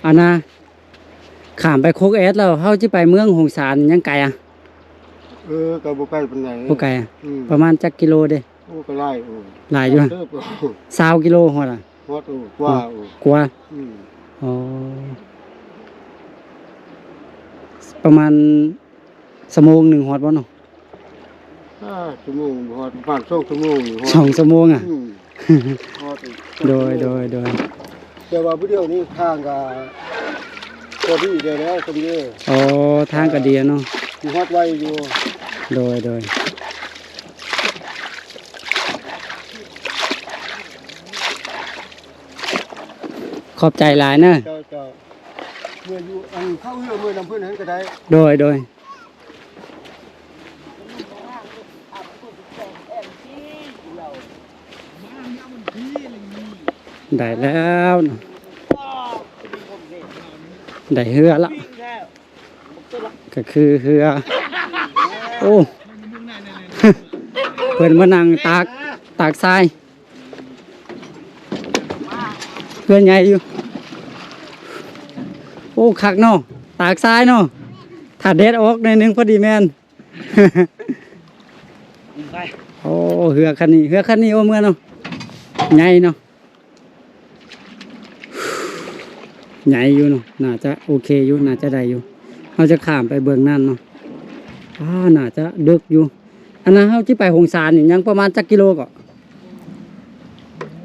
ອັນນ່າ ຂ້າມໄປໂຄກແອດແລ້ວ ເຮົາຊິໄປເມືອງຫົງສານຍັງໄກອະ? ເອີ ກໍບໍ່ໄກປານໃດ. ບໍ່ໄກອະ? ອືມ ປະມານຈັກກິໂລເດ້? ໂອ້ ກໍຫຼາຍ. ໂອ້ ຫຼາຍຢູ່. ເຕີບ. ຊາວກິໂລຮອດອະ? ຮອດ. ໂອ້ ກວ່າ. ໂອ້ ກວ່າ. ອືມ ອໍ ປະມານຊົ່ວໂມງໜຶ່ງຮອດບໍ່ເນາະ? ອ່າ ຊົ່ວໂມງບໍ່ຮອດ ປະມານສອງຊົ່ວໂມງນີ້ຮອດ. ສອງຊົ່ວໂມງອະ? ອືມ ຮອດ. ໂດຍ ໂດຍ ໂດຍ. ແຕ່ວ່າຜູ້ດຽວນີ້ທາງກໍພໍດີແລ້ວ ແລ້ວຊັ້ນເດີ. ອໍ ທາງກໍດີເນາະ ຊິຮອດໄວຢູ່. ໂດຍ ໂດຍ. ຂອບໃຈຫຼາຍເນີ. ເຈົ້າ ເຈົ້າ. ເມື່ອຢູ່ອັນເຂົ້າເຮືອເມືອນຳເພິ່ນຫັ້ນກໍໄດ້. ໂດຍ ໂດຍ. ໄດ້ແລ້ວ ໄດ້ເຮືອລະ. ກໍຄືເຮືອ ໂອ້ ເພິ່ນມານັ່ງຕາກ ຕາກຊາຍ. ເຮືອໃຫຍ່ຢູ່. ໂອ້ ຄັກເນາະ ຕາກຊາຍເນາະ. ຖ້າແດດອອກໜ້ອຍໜຶ່ງພໍດີແມ່ນ. ໂອ້ ເຮືອຄັນນີ້ ເຮືອຄັນນີ້ ໂອ້ ເມືອເນາະ ໃຫຍ່ເນາະ. ໃຫຍ່ຢູ່ເນາະ ໜ້າຈະໂອເຄຢູ່ ໜ້າຈະໄດ້ຢູ່. ເຮົາຈະຂ້າມໄປເບື້ອງນັ້ນເນາະ. ອ່າ ໜ້າຈະເດິກຢູ່. ອັນນັ້ນເຮົາຊິໄປຫົງສານນີ້ ຍັງປະມານຈັກກິໂລເກາະ?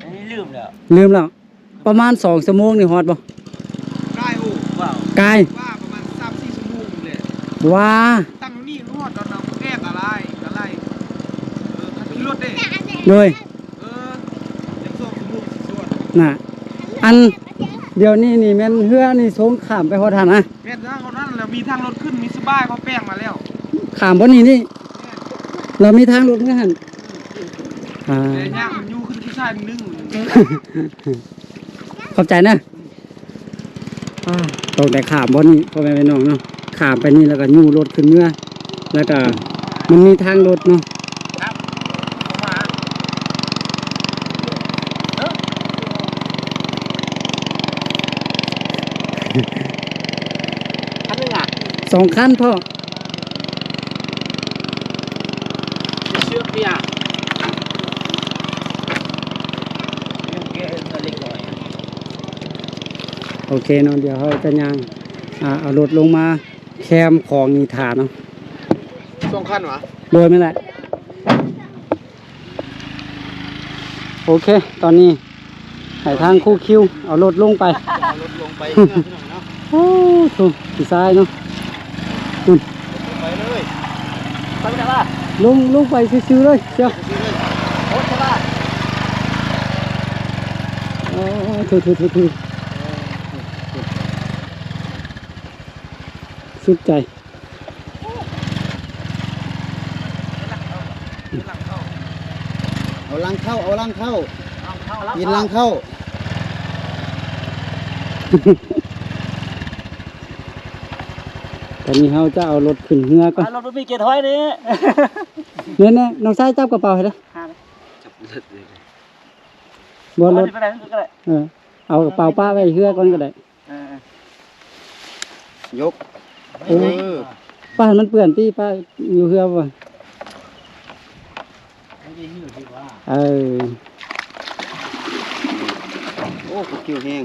ອັນນີ້ລືມແລ້ວ ລືມແລ້ວ. ປະມານສອງຊົ່ວໂມງນີ້ຮອດບໍ່? ກາຍ. ໂອ້ ກາຍ ວ່າປະມານສາມສີ່ຊົ່ວໂມງນີ້ແຫຼະ. ວ່າ ຕັ້ງນີ້ຮອດດອນນາແອກະໄລ ກະໄລ. ເອີ ຄັນຂີ່ລົດເດ້. ໂດຍ. ເອີ ຍັງສອງຊົ່ວໂມງຊິຮອດນະ. ອັນດຽວນີ້ນີ້ແມ່ນເຮືອນີ້ສົ່ງຂ້າມໄປຮອດຫັ້ນນະ? ແມ່ນ ທາງຮອດຫັ້ນແລ້ວ ມີທາງລົດຂຶ້ນ ມີສະບາຍ ເຂົາແປງມາແລ້ວ. ຂ້າມບ່ອນນີ້ນີ້ ແມ່ນ ແລ້ວມີທາງລົດເມືອຫັ້ນ. ອ່າ ແຕ່ຍາກມັນຢູ່ຂຶ້ນຜູ້ຊາຍໜຶ່ງ. ຂອບໃຈນະ. ອ່າ ຕ້ອງໄດ້ຂ້າມບ່ອນນີ້ ພໍ່ແມ່ພີ່ນ້ອງເນາະ. ຂ້າມໄປນີ້ແລ້ວກໍຍູ້ລົດຂຶ້ນເມືອ ແລ້ວກໍມັນມີທາງລົດເນາະ. ຄັນໜຶ່ງອະ? ສອງຄັນພໍ. ໂອເຄເນາະ ດຽວເຮົາຈະຍ່າງ ອ່າ ເອົາລົດລົງມາແຄມຂອງນີ້ຖ້າເນາະ. ສອງຄັນຫວາ? ໂດຍ ແມ່ນແຫຼະ. ໂອເຄ ຕອນນີ້ໃຫ້ທາງຄູຄິວເອົາລົດລົງໄປ. ເອົາລົດລົງໄປເຮືອນພີ່ນ້ອງເນາະ. ໂອ້ ໂທ້ ຂີ້ຊາຍເນາະ. ອືມ ໄປເລີຍ ໄປໄດ້ລະ. ລົງ ລົງໄປຊື່ໆເລີຍ ເຊຍ. ໂອ້ ຊະລາ. ໂອ້ ໂທ້ໆໆໆ ສຸດໃຈ. ເອົາຫຼັງເຂົ້າ ເອົາຫຼັງເຂົ້າ ເອົາຫຼັງເຂົ້າ ປີນຫຼັງເຂົ້າ. ຕອນນີ້ເຮົາຈະເອົາລົດຂຶ້ນເຮືອກ່ອນ ອ່າ ລົດບໍ່ມີເກຍຖອຍເດ້. ແນ່ໆ ນ້ອງຊາຍຈັບກະເປົາໃຫ້ເດີ້. ຫາເດ້ ບໍ່ ລົດ ເອົານີ້ໄປໄດ້ກໍໄດ້ ເອີ ເອົາກະເປົາປະໄວ້ເຮືອກ່ອນກໍໄດ້. ເອີ ຍົກ ເອີ ເອີ ປະໃຫ້ມັນເປື້ອນຕິ ປະຢູ່ເຮືອບໍ່? ເອີ ໂອ້ ຄົດຄິວແຮງ.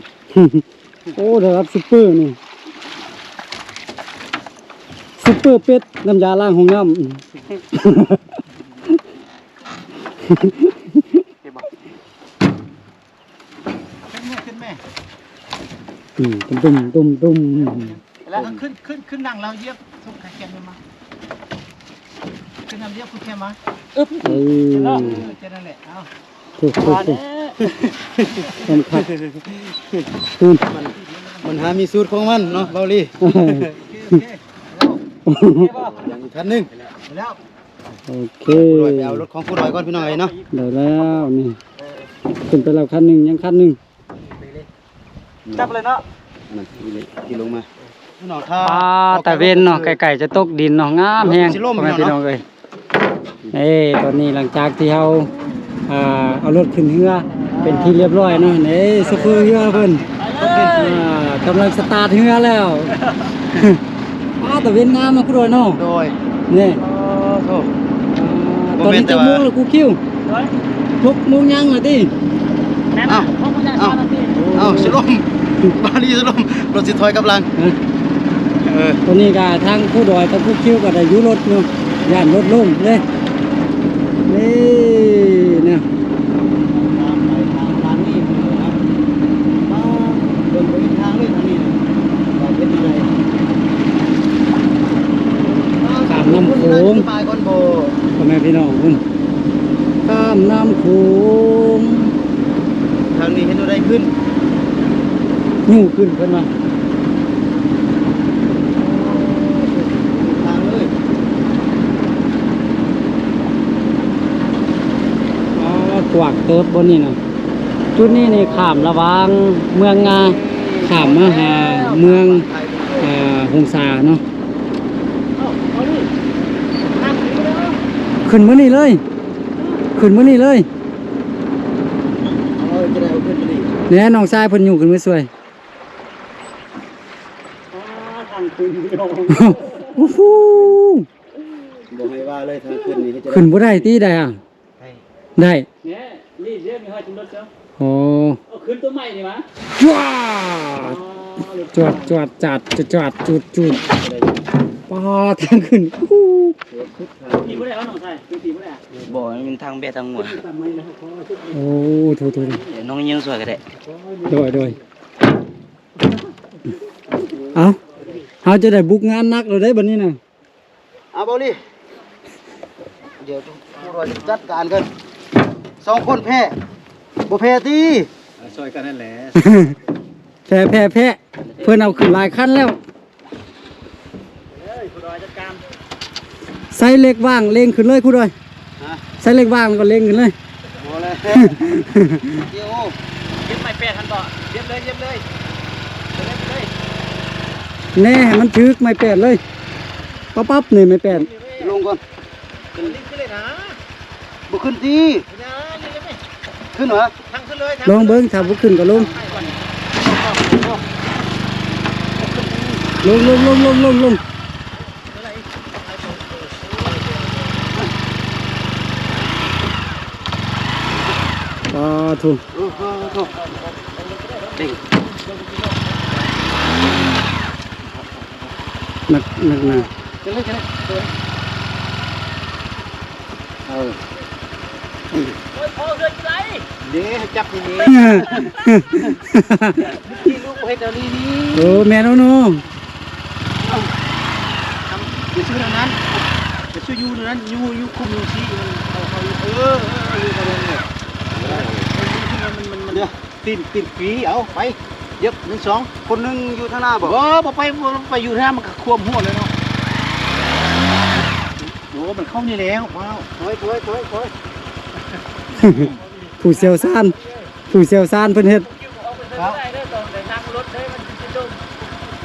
ໂອ້ ລະດັບຊຸບເປີນີ້ ຊຸບເປີເປັດ ນ້ຳຢາລ້າງຫ້ອງນ້ຳ. ຂຶ້ນແມ່ ຂຶ້ນແມ່ ອືມ ຕຸ້ມໆ ແລ້ວຂຶ້ນ ຂຶ້ນ ຂຶ້ນຫຼັງລາວ ຢຽບທຸກຂາແຂນມາ ຂຶ້ນນຳ ຢຽບທຸກແຂນມາ ອຶບ ເອີ ເອີ ຈັ່ງນັ້ນແຫຼະ ເອົາ ຖືກ ຖືກ ຖືກ ສຳຄັນ ມັນ ມັນຫາມີສູດຂອງມັນເນາະ ເບົາລີ. ໂອເຄ ໂອເຄ ເອົາ ຢ່າງອີກຄັນໜຶ່ງ ແລ້ວ ໂອເຄ ຜູ້ດອຍໄປເອົາລົດຂອງຜູ້ດອຍກ່ອນ ພີ່ນ້ອງເອີຍເນາະ. ໄດ້ແລ້ວນີ້ ຂຶ້ນໄປແລ້ວຄັນໜຶ່ງ ຍັງຄັນໜຶ່ງ ຈັບເລີຍເນາະ ນັ້ນ ທີ່ລົງມາ ພີ່ນ້ອງ ຖ້າ ອ່າ ຕາເວັນເນາະ ໃກ້ໆ ຈະຕົກດິນເນາະ ງາມແຮງ ຊິລົ້ມ ພໍ່ແມ່ພີ່ນ້ອງເອີຍ. ເອີ ຕອນນີ້ຫຼັງຈາກທີ່ເຮົາ ອ່າ ເອົາລົດຂຶ້ນເຮືອເປັນທີ່ລຽບຮ້ອຍເນາະ ນີ້ໂຊເຟີເຮືອເພິ່ນ ອ່າ ກຳລັງສະຕາດເຮືອແລ້ວ. ອ້າວ ຕາເວັນງາມເນາະ ຜູ້ດອຍເນາະ ໂດຍ ນີ້ ໂອ້ໂຫ ອ່າ ຕອນນີ້ຈັກໂມງແລ້ວ ຄູຄິວ? ຫົກໂມງຍັງລະຕິ ອ້າວ ຫົກໂມງຍັງ ເອົ້າ ຊາວນາທີ ເອົ້າ ຊິລົ້ມ ບາດນີ້ຊິລົ້ມ ລົດຊິຖອຍກັບຫຼັງ ຮະ ເອີ ຕອນນີ້ກະທາງຄູດອຍກັບຄູຄິວກະໄດ້ຢູ່ລົດເນາະ ຢ້ານລົດລົ້ມເດ້ ນີ້ນະ ຂ້າມນ້ຳໂຂງ ສະບາຍກ່ອນບໍ່ ພໍ່ແມ່ພີ່ນ້ອງພຸ້ນ ຂ້າມນ້ຳໂຂງ ທາງນີ້ເຮັດແນວໃດຂຶ້ນ? ຍູ້ຂຶ້ນເພິ່ນວ່າ ທາງເລີຍ ອໍ ກວ້າງເຕີບບ່ອນນີ້ນະ. ຈຸດນີ້ນີ້ຂ້າມລະຫວ່າງເມືອງງາ ຂ້າມມາຫາເມືອງ ເອີ ຫົງສາເນາະ. ຂຶ້ນມື້ນີ້ເລີຍ ຂຶ້ນມື້ນີ້ເລີຍ ເອີ ຈະໄດ້ເອົາຂຶ້ນມື້ນີ້ ແນ່ ນ້ອງຊາຍເພິ່ນຍູ້ຂຶ້ນມາຊ່ວຍ. ອໍ ທາງຂຶ້ນ ໂອ້ໂຫ ບໍ່ໃຫ້ວ່າເລີຍ ທາງຂຶ້ນນີ້ເຮັດຈັ່ງໃດ? ຂຶ້ນບໍ່ໄດ້ຕິ ໄດ້ອະ? ໄດ້ ໄດ້ ແນ່ ນີ້ເດ້ ມີຮອຍຈຳລົດເຈົ້າ. ອໍ ເອົາຂຶ້ນຕົວໃໝ່ນີ້ຫວາ? ຈວດ ອໍ ຈວດ ຈວດ ຈາດ ຈວດ ຈວດ ຈູດ ຈູດ ປ້າ ທາງຂຶ້ນ ປີບໍ່ໄດ້ເອົາ ນ້ອງຊາຍ ຂຶ້ນປີບໍ່ໄດ້ອະ? ບໍ່ ມັນທາງແບະທາງງວດ. ໂອ້ ໂຖໆ ນ້ອງຍິງຊ່ວຍກໍໄດ້. ໂດຍ ໂດຍ ເອົ້າ ເຮົາຈະໄດ້ບຸກງານໜັກແລ້ວເດ້ບັດນີ້ນະ. ເອົາ ເບົາລີ ດຽວຜູ້ດອຍຈັດການກັນ ສອງຄົນແພ້ ບໍ່ແພ້ຕິ? ຊ່ອຍກັນນັ້ນແຫຼະ ແພ້ ແພ້ ແພ້ ເພິ່ນເອົາຂຶ້ນຫຼາຍຄັນແລ້ວ. ເອີຍ ຜູ້ດອຍຈັດການ ໃຊ້ເຫຼັກຫວ່າງເລັ່ງຂຶ້ນເລີຍຜູ້ດອຍ. ຮະ? ໃຊ້ເຫຼັກຫວ່າງແລ້ວກໍເລັ່ງຂຶ້ນເລີຍ. ບໍ່ແລ້ວ ເອີ ເກັບໄມ້ແປດຫັ້ນບໍ່? ເກັບເລີຍ ເກັບເລີຍ ເກັບເລີຍ ແນ່ ໃຫ້ມັນຖືກໄມ້ແປດເລີຍ. ປັບໆ ນີ້ໄມ້ແປດ ລົງກ່ອນ ຂຶ້ນເລີຍນະ. ບໍ່ຂຶ້ນຕິ? ຂຶ້ນຫວາ? ທາງຂຶ້ນເລີຍ ລອງເບິ່ງ ຖ້າບໍ່ຂຶ້ນກໍລົງ ລົງ ລົງ ລົງ. ປາໂທ ໂອ້ໂຫ ເດ້ງ ໜັກ ໜັກໜາ. ເອີ ໂອ້ຍ ພໍ່ເຮືອນຢູ່ໃດ? ເດ້ ຈັບຢູ່ນີ້ ທີ່ລູກເຮັດແນວນີ້ນີ້. ໂອ້ ແມ່ນເນາະ. ຢ່າຊື່ທາງນັ້ນ ຢ່າຊື່ຢູ່ທາງນັ້ນ ຢູ່ ຢູ່ຄຸມຢູ່ຊີ້ ມັນເອົາເຂົ້າຢູ່ ເອີ ເອີ ຢູ່ທາງນັ້ນແຫຼະ. ມັນ ມັນ ມັນ ມັນ ເອີ ຕີນ ຕີນປີ້ ເອົາໄປ ຢຽບ ໜຶ່ງ ສອງ ຄົນໜຶ່ງຢູ່ທາງໜ້າບໍ່? ບໍ່ ບໍ່ໄປ ບໍ່ໄປຢູ່ທາງໜ້າ ມັນກໍຄວາມຫົວເລີຍເນາະ. ໂອ້ ມັນເຂົ້ານີ້ແລ້ວ ວ້າວ ຖອຍ ຖອຍ ຖອຍ ຖອຍ. ຜູ້ຊ່ຽວຊານ ຜູ້ຊ່ຽວຊານເພິ່ນເຮັດ ຄຣັບ ໄດ້ ຕ້ອງໄດ້ນັ່ງລົດເດ້ ມັນຊິຈົມ.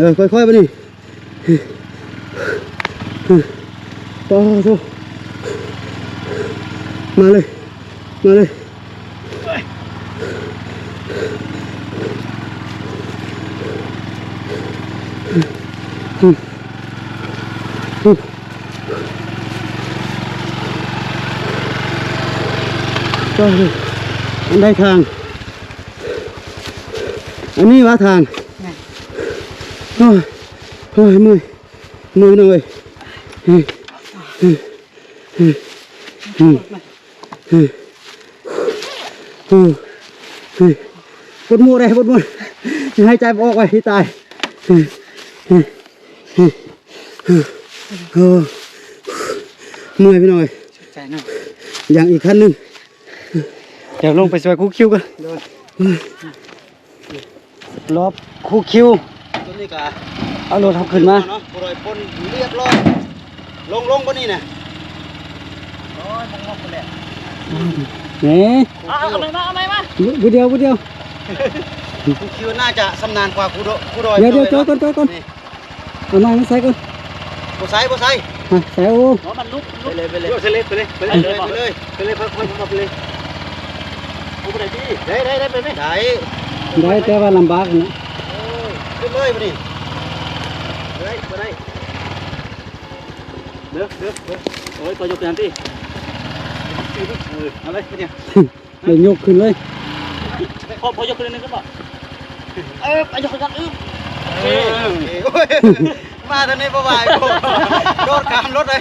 ເອີ ຄ່ອຍໆ ບາດນີ້ ປາໂທ ມາເລີຍ ມາເລີຍ ປາໂທ ອັນໃດທາງ ອັນນີ້ວ່າທາງ ໂອ້ຍ ໂອ້ຍ ເມື່ອຍ ເມື່ອຍ ພີ່ນ້ອງເອີຍ ເຮີ້ຍ ເຮີ້ຍ ເຮີ້ຍ ເຮີ້ຍ ເຮີ້ຍ ເຮີ້ຍ ປົດໝວກເດ້ ປົດໝວກ ຊິຫາຍໃຈບໍ່ອອກ ຊິຕາຍ ເຮີ້ຍ ເຮີ້ຍ ເຮີ້ຍ ເຮີ້ຍ ເຮີ້ຍ ເມື່ອຍ ພີ່ນ້ອງເອີຍ ໃຈເນາະ ຍັງອີກຂັ້ນໜຶ່ງ ດຽວລົງໄປຊ່ວຍຄູຄິວກ່ອນ ໂດຍ ລອບຄູຄິວ ຕົວນີ້ກະ ເອົາລົດເຮົາຂຶ້ນມາເນາະ ຜູ້ດອຍພົ້ນລຽບຮ້ອຍ ລົງ ລົງບໍ່ນີ້ນະ ໂອ້ຍ ລົງໆ ພຸ້ນແຫຼະ ເອີ ເອົາ ເອົາໃໝ່ມາ ເອົາໃໝ່ມາ ຜູ້ດຽວ ຜູ້ດຽວ ຄູຄິວໜ້າຈະຊຳນານກວ່າຄູດອຍ ຜູ້ດອຍ ດຽວ ດຽວ ເນາະ ຈ່ອຍກ່ອນ ຈ່ອຍກ່ອນ ນີ້ ເອົາໜ້ອຍມາໃສ່ກ່ອນ ບໍ່ໃສ່ ບໍ່ໃສ່ ຮະ ໃສ່ ໂອ້ ບໍ່ ມັນຫຼຸດ ໄປເລີຍ ໄປເລີຍ ເອີ ໃສ່ເລີຍ ໄປເລີຍ ໄປເລີຍ ໄປເລີຍ ໄປເລີຍ ຄ່ອຍໆ ມາໄປເລີຍ ເອົາບໍ່ໄດ້ຕິ ໄດ້ ໄດ້ ໄດ້ ໄປໄໝ ໄດ້ ໄດ້ ແຕ່ວ່າລຳບາກຫັ້ນນະ ໂອ້ຍ ຂຶ້ນເລີຍບາດນີ້ ບໍ່ໄດ້ ບໍ່ໄດ້ ເດີ ເດີ ເດີ ໂອ້ຍ ກໍຍົກໄປຫັ້ນຕິ ເອີ ເອົາເລີຍ ເຮັດຫຍັງ? ເລີຍຍົກຂຶ້ນເລີຍ ພໍ ພໍຍົກຂຶ້ນໜຶ່ງຂຶ້ນບໍ່ ເອີ ໄປຍົກຂຶ້ນກັນ ອຶບ ເອີ ໂອເຄ ໂອ້ຍ ມາທາງນີ້ບໍ່ໄຫວ ໂດດຂ້າມລົດໄດ້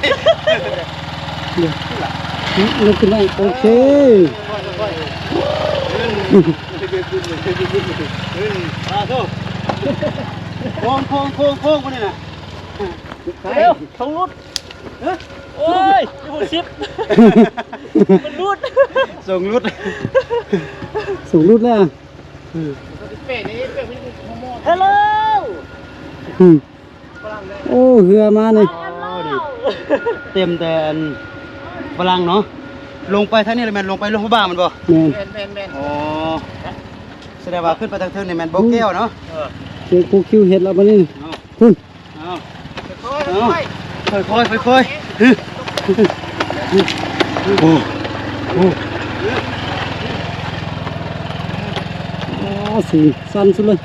ຍົກຂຶ້ນໄດ້ ໂອເຄ ຄ່ອຍໆ ອືມ ອາໂທ ໂຄ້ງ ໂຄ້ງ ໂຄ້ງ ໂຄ້ງ ບາດນີ້ນະ ເຮັດ ເຮັດ ເຮັດ ເຮັດ ໂອ້ຍ ຢູ່ສິບ ມັນຫຼຸດ ສົ່ງຫຼຸດ ສູງຫຼຸດແລ້ວ. ເຮລໂລ ອືມ ໂອ້ ເຮືອມານີ້ ເຕັມແຕ່ອັນຝຣັ່ງເນາະ. ລົງໄປທາງນີ້ລະແມ່ນລົງໄປຫຼວງພະບາງແມ່ນບໍ່? ແມ່ນ ແມ່ນໆໆ ອໍ ສະແດງວ່າຂຶ້ນໄປທາງເທິງນີ້ແມ່ນບໍ່ແກ້ວເນາະ. ເອີ ເຈີຄູຄິວເຮັດແລ້ວບັດນີ້ ເອົາ ພຸ້ນ ເອົາ ເອົາ ຄ່ອຍໆ ຄ່ອຍໆ ຄ່ອຍໆ ໂອ້ ໂອ້ ໂອ້ ສູງຊັນສຸດເລີຍ.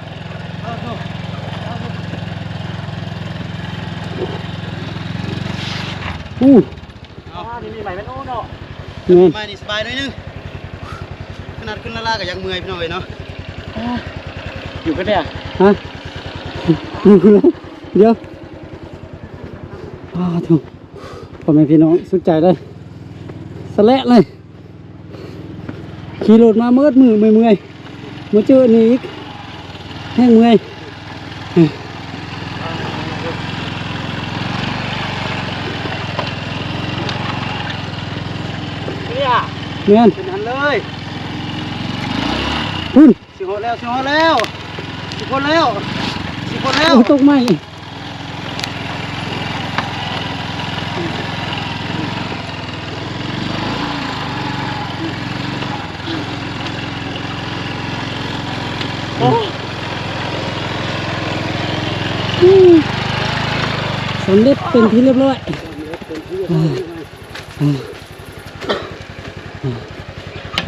ອູ້ ເອົາ ນີ້ມີໃໝ່ແມ່ນໂອ້ເນາະ. ແມ່ນ ໃໝ່ນີ້ສະບາຍໜ້ອຍໜຶ່ງ ຂະໜາດຂຶ້ນລ້າໆກໍຍັງເມື່ອຍພີ່ນ້ອງເອີຍເນາະ. ຢູ່ກັນແດ່ ຮະ ດຽວ ອ້າໂທ້ ພໍ່ແມ່ພີ່ນ້ອງ ສຸດໃຈເລີຍ ສະແລະເລີຍ. ຂີ່ລົດມາເໝິດມື້ເມື່ອຍໆ ມາເຈີນີ້ອີກ ແຮງເມື່ອຍ. ເນຍ ແມ່ນ ຂຶ້ນຫັ້ນເລີຍ ພຸ້ນ ຊິຮອດແລ້ວ ຊິຮອດແລ້ວ ຊິພົ້ນແລ້ວ ຊິພົ້ນແລ້ວ. ໂອ້ ຕົກໄມ້. ໂອ້ ສຳເລັດເປັນທີ່ລຽບຮ້ອຍ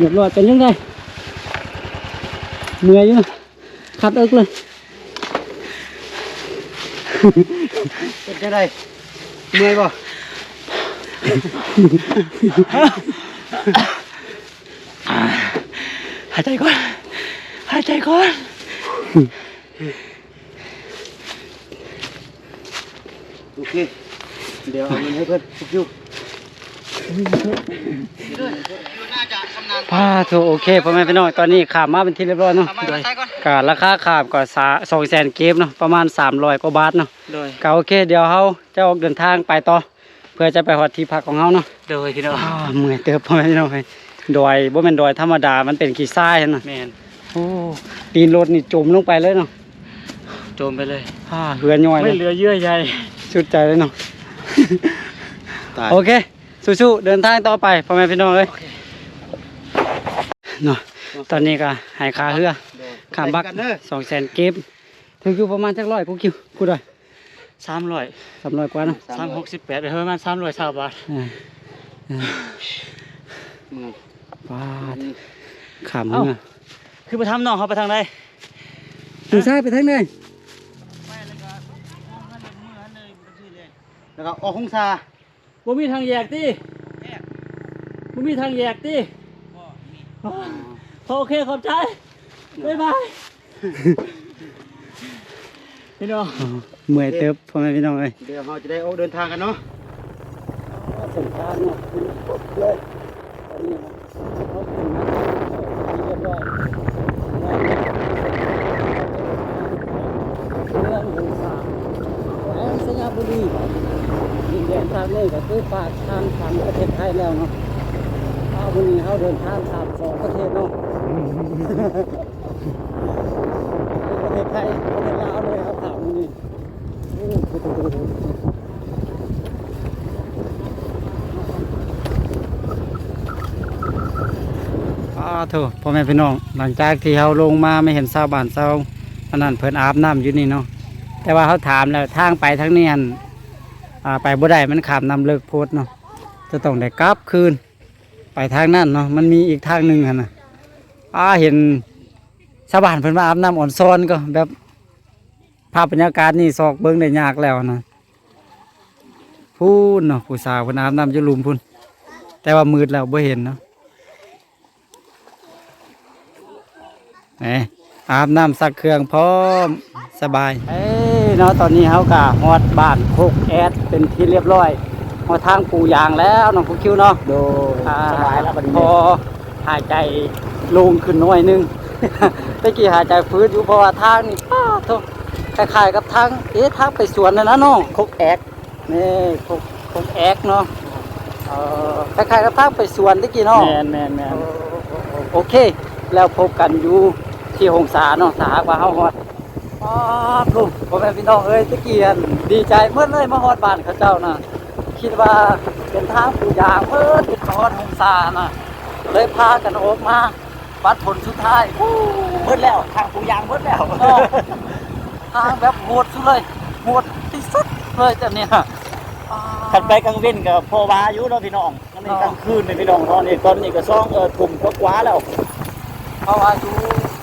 ລຽບຮ້ອຍ. ເປັນຈັ່ງໃດ? ເມື່ອຍຢູ່ນະ. ຄັດເອິກເລີຍ ເປັນຈັ່ງໃດ? ເມື່ອຍບໍ່? ຫາຍໃຈກ່ອນ ຫາຍໃຈກ່ອນ. ໂອເຄ ດຽວເອົາເງິນໃຫ້ເພິ່ນ ປາໂທ ໂອເຄ ພໍ່ແມ່ພີ່ນ້ອງ ຕອນນີ້ຂ້າມມາເປັນທີ່ລຽບຮ້ອຍເນາະ. ໂດຍ ກະລາຄາຂ້າມກໍສາ ສອງແສນກີບເນາະ ປະມານສາມຮ້ອຍກວ່າບາດເນາະ. ໂດຍ ກະໂອເຄ ດຽວເຮົາຈະອອກເດີນທາງໄປຕໍ່ ເພື່ອຈະໄປຮອດທີ່ພັກຂອງເຮົາເນາະ. ໂດຍ ພີ່ນ້ອງ ອ້າ ເມື່ອຍເຕີບ ພໍ່ແມ່ພີ່ນ້ອງເອີຍ. ດອຍ ບໍ່ແມ່ນດອຍທຳມະດາ ມັນເປັນຂີ້ຊາຍຫັ້ນນະ. ແມ່ນ ໂອ້ ຕີນລົດນີ້ຈົມລົງໄປເລີຍເນາະ. ຈົມໄປເລີຍ ອ່າ ເຮືອຍ່ອຍເລີຍ ໄມ່ເຫຼືອເຍື່ອໃຍ ສຸດໃຈເລີຍເນາະ. ຕາຍ ໂອເຄ ສູ້ໆ ເດີນທາງຕໍ່ໄປ ພໍ່ແມ່ພີ່ນ້ອງເອີຍ. ໂອເຄ ເນາະ ຕອນນີ້ກໍໃຫ້ຄ່າເຮືອ ໂດຍ ຂ້າມບັກ ສອງແສນກີບ ຖືກຢູ່ປະມານຈັກຮ້ອຍ ກູກິວ ກູດອຍ? ສາມຮ້ອຍ ສາມຮ້ອຍກວ່າເນາະ ສາມຮ້ອຍຫົກສິບແປດ ປະມານສາມຮ້ອຍຊາວບາດ. ເອີ ເອີ ປາດ ຂ້າມເຮືອ ເອົ້າ ຄືບໍ່ຖາມນ້ອງເຮົາໄປທາງໃດ? ທາງຊ້າຍໄປທາງໃດ? ແລ້ວກໍອອກຫົງສາ ບໍ່ມີທາງແຍກຕິ? ບໍ່ມີທາງແຍກຕິ? ບໍ່ມີ. ໂອເຄ ຂອບໃຈ ບາຍບາຍ. ພີ່ນ້ອງ ເມື່ອຍເຕີບ ພໍ່ແມ່ພີ່ນ້ອງເອີຍ. ດຽວເຮົາຈະໄດ້ອອກເດີນທາງກັນເນາະ. ເສັ້ນທາງເນາະ ຂຶ້ນເລີຍ ຕອນນີ້ເຮົາຂຶ້ນມາຮຽບຮ້ອຍ ເມືອງຫົງສາ ແຂວງໄຊຍະບູລີ. ດິນແດນທາງນີ້ກໍຄືປາກທາງຂ້າມປະເທດໄທແລ້ວເນາະ. ອ້າວ ມື້ນີ້ເຮົາເດີນທາງຂ້າມສອງປະເທດເນາະ. ປະເທດໄທ ປະເທດລາວເລີຍ ເຮົາຂ້າມມື້ນີ້. ອ້າໂທ້ ພໍ່ແມ່ພີ່ນ້ອງ ຫຼັງຈາກທີ່ເຮົາລົງມາ ມາເຫັນຊາວບ້ານຊາວອັນນັ້ນ ເພິ່ນອາບນ້ຳຢູ່ນີ້ເນາະ. ແຕ່ວ່າເຮົາຖາມແລ້ວ ທາງໄປທາງນີ້ຫັ້ນ ອ່າ ໄປບໍ່ໄດ້ ມັນຂ້າມນ້ຳເລິກໂພດເນາະ. ຈະຕ້ອງໄດ້ກັບຄືນໄປທາງນັ້ນເນາະ. ມັນມີອີກທາງໜຶ່ງຫັ້ນນະ. ອ້າ ເຫັນຊາວບ້ານເພິ່ນມາອາບນ້ຳອອນຊອນ ກໍແບບ ພາບບັນຍາກາດນີ້ຊອກເບິ່ງໄດ້ຍາກແລ້ວນະ. ພຸ້ນເນາະ ຜູ້ສາວເພິ່ນອາບນ້ຳຢູ່ລຸ່ມພຸ້ນ ແຕ່ວ່າມືດແລ້ວບໍ່ເຫັນເນາະ. ແໝ ອາບນ້ຳຊັກເຄື່ອງພ້ອມ ສະບາຍ. ເອີເນາະ ຕອນນີ້ເຮົາກະຮອດບ້ານໂຄກແອດເປັນທີ່ລຽບຮ້ອຍ ຮອດທາງປູຢາງແລ້ວເນາະ ຄູຄິວເນາະ. ໂດຍ ອ່າ ສະບາຍແລ້ວບັດນີ້ ພໍຫາຍໃຈໂລ່ງຂຶ້ນໜ້ອຍໜຶ່ງ. ແຕ່ກີ້ຫາຍໃຈຟືດຢູ່ ເພາະວ່າທາງນີ້ ປາດໂທ້ ຄ້າຍໆກັບທາງ ເອ ທາງໄປສວນນັ້ນນະເນາະ ໂຄກແອດ. ນີ້ ໂຄກ ໂຄກແອດເນາະ. ເອີ ຄ້າຍໆກັບທາງໄປສວນແຕ່ກີ້ເນາະ. ແມ່ນໆໆ ເອີ ໂອເຄ ແລ້ວພົບກັນຢູ່ທີ່ຫົງສາເນາະ ຖ້າຫາກວ່າເຮົາຮອດ. ອໍ ໂທ້ ພໍ່ແມ່ພີ່ນ້ອງເອີຍ ຕະກີ້ອັນດີໃຈໝົດເລີຍ ມາຮອດບ້ານເຂົາເຈົ້ານະ ຄິດວ່າເປັນທາງປູຢາງເບີດ ຈົນມາຮອດຫົງສານະ ເລີຍພາກັນອອກມາ ບັດຜົນສຸດທ້າຍ ໂອ້ ເບິດແລ້ວ ທາງປູຢາງເບິດແລ້ວເນາະ ທາງແບບໂຫດສຸດເລີຍ ໂຫດທີ່ສຸດເລີຍຕອນນີ້ນະ. ຄັນໄປກາງເວັນກໍພໍວ່າຢູ່ເນາະພີ່ນ້ອງ. ອັນນີ້ກາງຄືນນີ້ພີ່ນ້ອງເນາະ ນີ້ຕອນນີ້ກໍສອງ ເອີ ທຸ່ມກວ່າໆແລ້ວ ເພາະວ່າຢູ່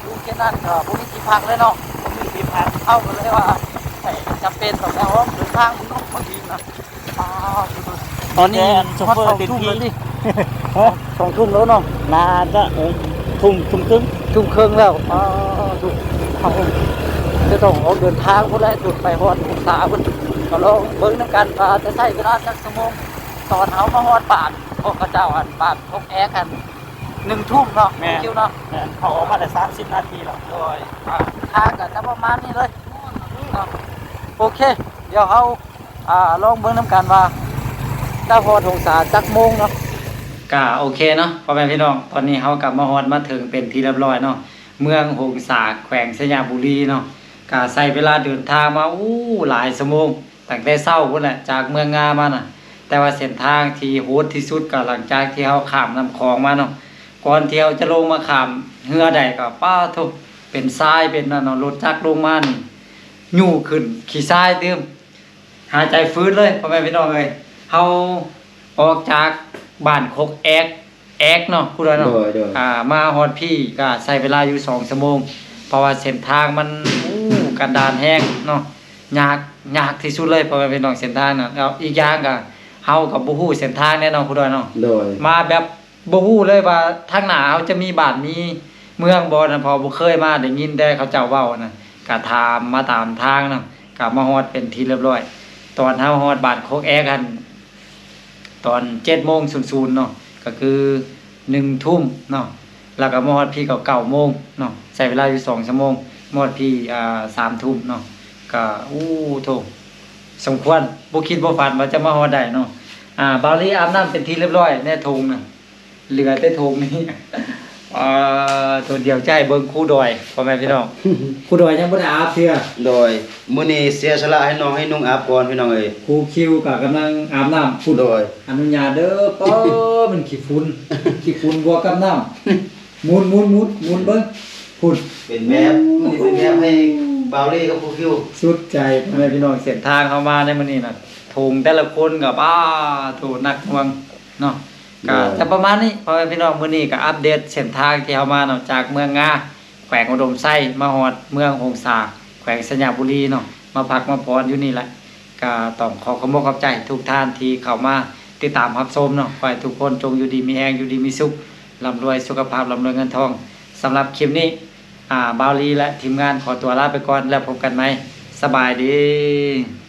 ຢູ່ເຂດນັ້ນກໍບໍ່ມີທີ່ພັກເລີຍເນາະ ບໍ່ມີທີ່ພັກ ເຮົາກໍເລີຍວ່າ ເອີ ຈຳເປັນຕ້ອງໄດ້ອອກເດີນທາງເບິ່ງນົກເບິ່ງອີກນະ. ອໍ ຕອນນີ້ແຕ່ໂຊເຟີຕິດພີ້ ຮະ ສອງທຸ່ມແລ້ວເນາະ ໜ້າຈະ ເອີ ທຸ່ມ ທຸ່ມເຄິ່ງ ທຸ່ມເຄິ່ງແລ້ວ. ອໍ ທຸ່ມ ເຮົາຈະຕ້ອງອອກເດີນທາງພຸ້ນແຫຼະ ຈົນໄປຮອດຫົງສາພຸ້ນ ກໍລອງເບິ່ງນຳກັນວ່າຈະໃຊ້ເວລາຈັກຊົ່ວໂມງ. ຕອນເຮົາມາຮອດບ້ານພວກເຂົາເຈົ້າ ອັນບ້ານກົກແອກຫັ້ນ ໜຶ່ງທຸ່ມເນາະ ແມ່ນ ຄິວເນາະ ແມ່ນ ເຮົາອອກມາໄດ້ສາມສິບນາທີແລ້ວ ໂດຍ ອ່າ ທາງກໍຈະປະມານນີ້ເລີຍເນາະ. ໂອເຄ ດຽວເຮົາ ອ່າ ລອງເບິ່ງນຳກັນວ່າຈະຮອດຫົງສາຈັກໂມງເນາະ. ກະໂອເຄເນາະ ພໍ່ແມ່ພີ່ນ້ອງ ຕອນນີ້ເຮົາກໍມາຮອດມາເຖິງເປັນທີ່ຮຽບຮ້ອຍເນາະ ເມືອງຫົງສາ ແຂວງໄຊຍະບູລີເນາະ. ກະໃຊ້ເວລາເດີນທາງມາ ໂອ້ ຫຼາຍຊົ່ວໂມງ ຕັ້ງແຕ່ເຊົ້າພຸ້ນແຫຼະ ຈາກເມືອງງາມານະ ແຕ່ວ່າເສັ້ນທາງທີ່ໂຫດທີ່ສຸດກໍຫຼັງຈາກທີ່ເຮົາຂ້າມນ້ຳຂອງມາເນາະ. ກ່ອນທີ່ເຮົາຈະລົງມາຂ້າມເຮືອໄດ້ກໍ ປາໂທ້ ເປັນຊາຍເປັນນັ້ນເນາະ ລົດຈັກລົງມານີ້ ຍູ້ຂຶ້ນຂີ້ຊາຍຕື່ມ ຫາຍໃຈຟືດເລີຍ ພໍ່ແມ່ພີ່ນ້ອງເອີຍ. ເຮົາອອກຈາກບ້ານຄົກແອກ ແອກເນາະ ຄູດອຍເນາະ ໂດຍ ໂດຍ ອ່າ ມາຮອດພີ້ກໍໃຊ້ເວລາຢູ່ສອງຊົ່ວໂມງ ເພາະວ່າເສັ້ນທາງມັນ ໂອ້ ກັນດານແຮງເນາະ ຍາກ ຍາກທີ່ສຸດເລີຍ ພໍ່ແມ່ພີ່ນ້ອງ ເສັ້ນທາງນັ້ນ. ແລ້ວອີກຢ່າງກໍ ເຮົາກໍບໍ່ຮູ້ເສັ້ນທາງແດ່ເນາະ ຄູດອຍເນາະ ໂດຍ ມາແບບບໍ່ຮູ້ເລີຍວ່າທາງໜ້າເຮົາຈະມີບ້ານມີເມືອງບໍ່ນະ ເພາະບໍ່ເຄີຍມາ ໄດ້ຍິນແຕ່ເຂົາເຈົ້າເວົ້ານະ ກໍຖາມມາຕາມທາງເນາະ ກໍມາຮອດເປັນທີ່ຮຽບຮ້ອຍ. ຕອນເຮົາຮອດບ້ານໂຄກແອກຫັ້ນ ຕອນເຈັດໂມງສູນໆເນາະ ກໍຄືໜຶ່ງທຸ່ມເນາະ ແລ້ວກໍມາຮອດພີ້ກໍເກົ້າໂມງເນາະ ໃຊ້ເວລາຢູ່ສອງຊົ່ວໂມງ ມາຮອດພີ້ ອ່າ ສາມທຸ່ມເນາະ ກໍ ໂອ້ ໂທ້ ສົມຄວນ ບໍ່ຄິດບໍ່ຝັນວ່າຈະມາຮອດໄດ້ເນາະ. ອ່າ ບ່າວລີອາບນ້ຳເປັນທີ່ຮຽບຮ້ອຍໃນຖົງນະ ເຫຼືອແຕ່ຖົງນີ້ ອ່າ ໂຕດຽວຈະໃຫ້ເບິ່ງຄູດອຍ ພໍ່ແມ່ພີ່ນ້ອງ ຄູດອຍຍັງບໍ່ໄດ້ອາບເທື່ອ ໂດຍ ມື້ນີ້ເສຍສະຫຼະໃຫ້ນ້ອງໃຫ້ນຸ່ງອາບກ່ອນ ພີ່ນ້ອງເອີຍ. ຄູຄິວກໍກຳລັງອາບນ້ຳພຸ້ນ ໂດຍ ອະນຸຍາດເດີ. ປ້ອ ມັນຂີ້ຝຸ່ນ ຂີ້ຝຸ່ນບວກກັບນ້ຳ ໝູນໆໆ ໝູນເບິ່ງພຸ້ນ ເປັນແບບ ມັນຊິເປັນແບບໃຫ້ບ່າວລີກັບຄູຄິວ ສຸດໃຈ ພໍ່ແມ່ພີ່ນ້ອງ. ເສັ້ນທາງເຮົາມາໃນມື້ນີ້ນະ ຖົງແຕ່ລະຄົນກໍ ປ້າໂທ້ ໜັກໜ່ວງເນາະ. ກໍ ໂດຍ ຈະປະມານນີ້ ພໍ່ແມ່ພີ່ນ້ອງ ມື້ນີ້ກໍອັບເດດເສັ້ນທາງທີ່ເຮົາມາເນາະ ຈາກເມືອງງາ ແຂວງອຸດົມໄຊ ມາຮອດເມືອງຫົງສາ ແຂວງໄຊຍະບູລີເນາະ ມາພັກມາຜ່ອນຢູ່ນີ້ແຫຼະ. ກໍຕ້ອງຂໍຂອບອົກຂອບໃຈທຸກທ່ານທີ່ເຂົ້າມາຕິດຕາມຮັບຊົມເນາະ. ຂໍໃຫ້ທຸກຄົນຈົ່ງຢູ່ດີມີແຮງ ຢູ່ດີມີສຸກ ລ່ຳລວຍສຸຂະພາບ ລ່ຳລວຍເງິນທອງ. ສຳລັບຄລິບນີ້ ອ່າ ບ່າວລີ ແລະ ທີມງານຂໍຕົວລາໄປກ່ອນ ແລ້ວພົບກັນໃໝ່. ສະບາຍດີ.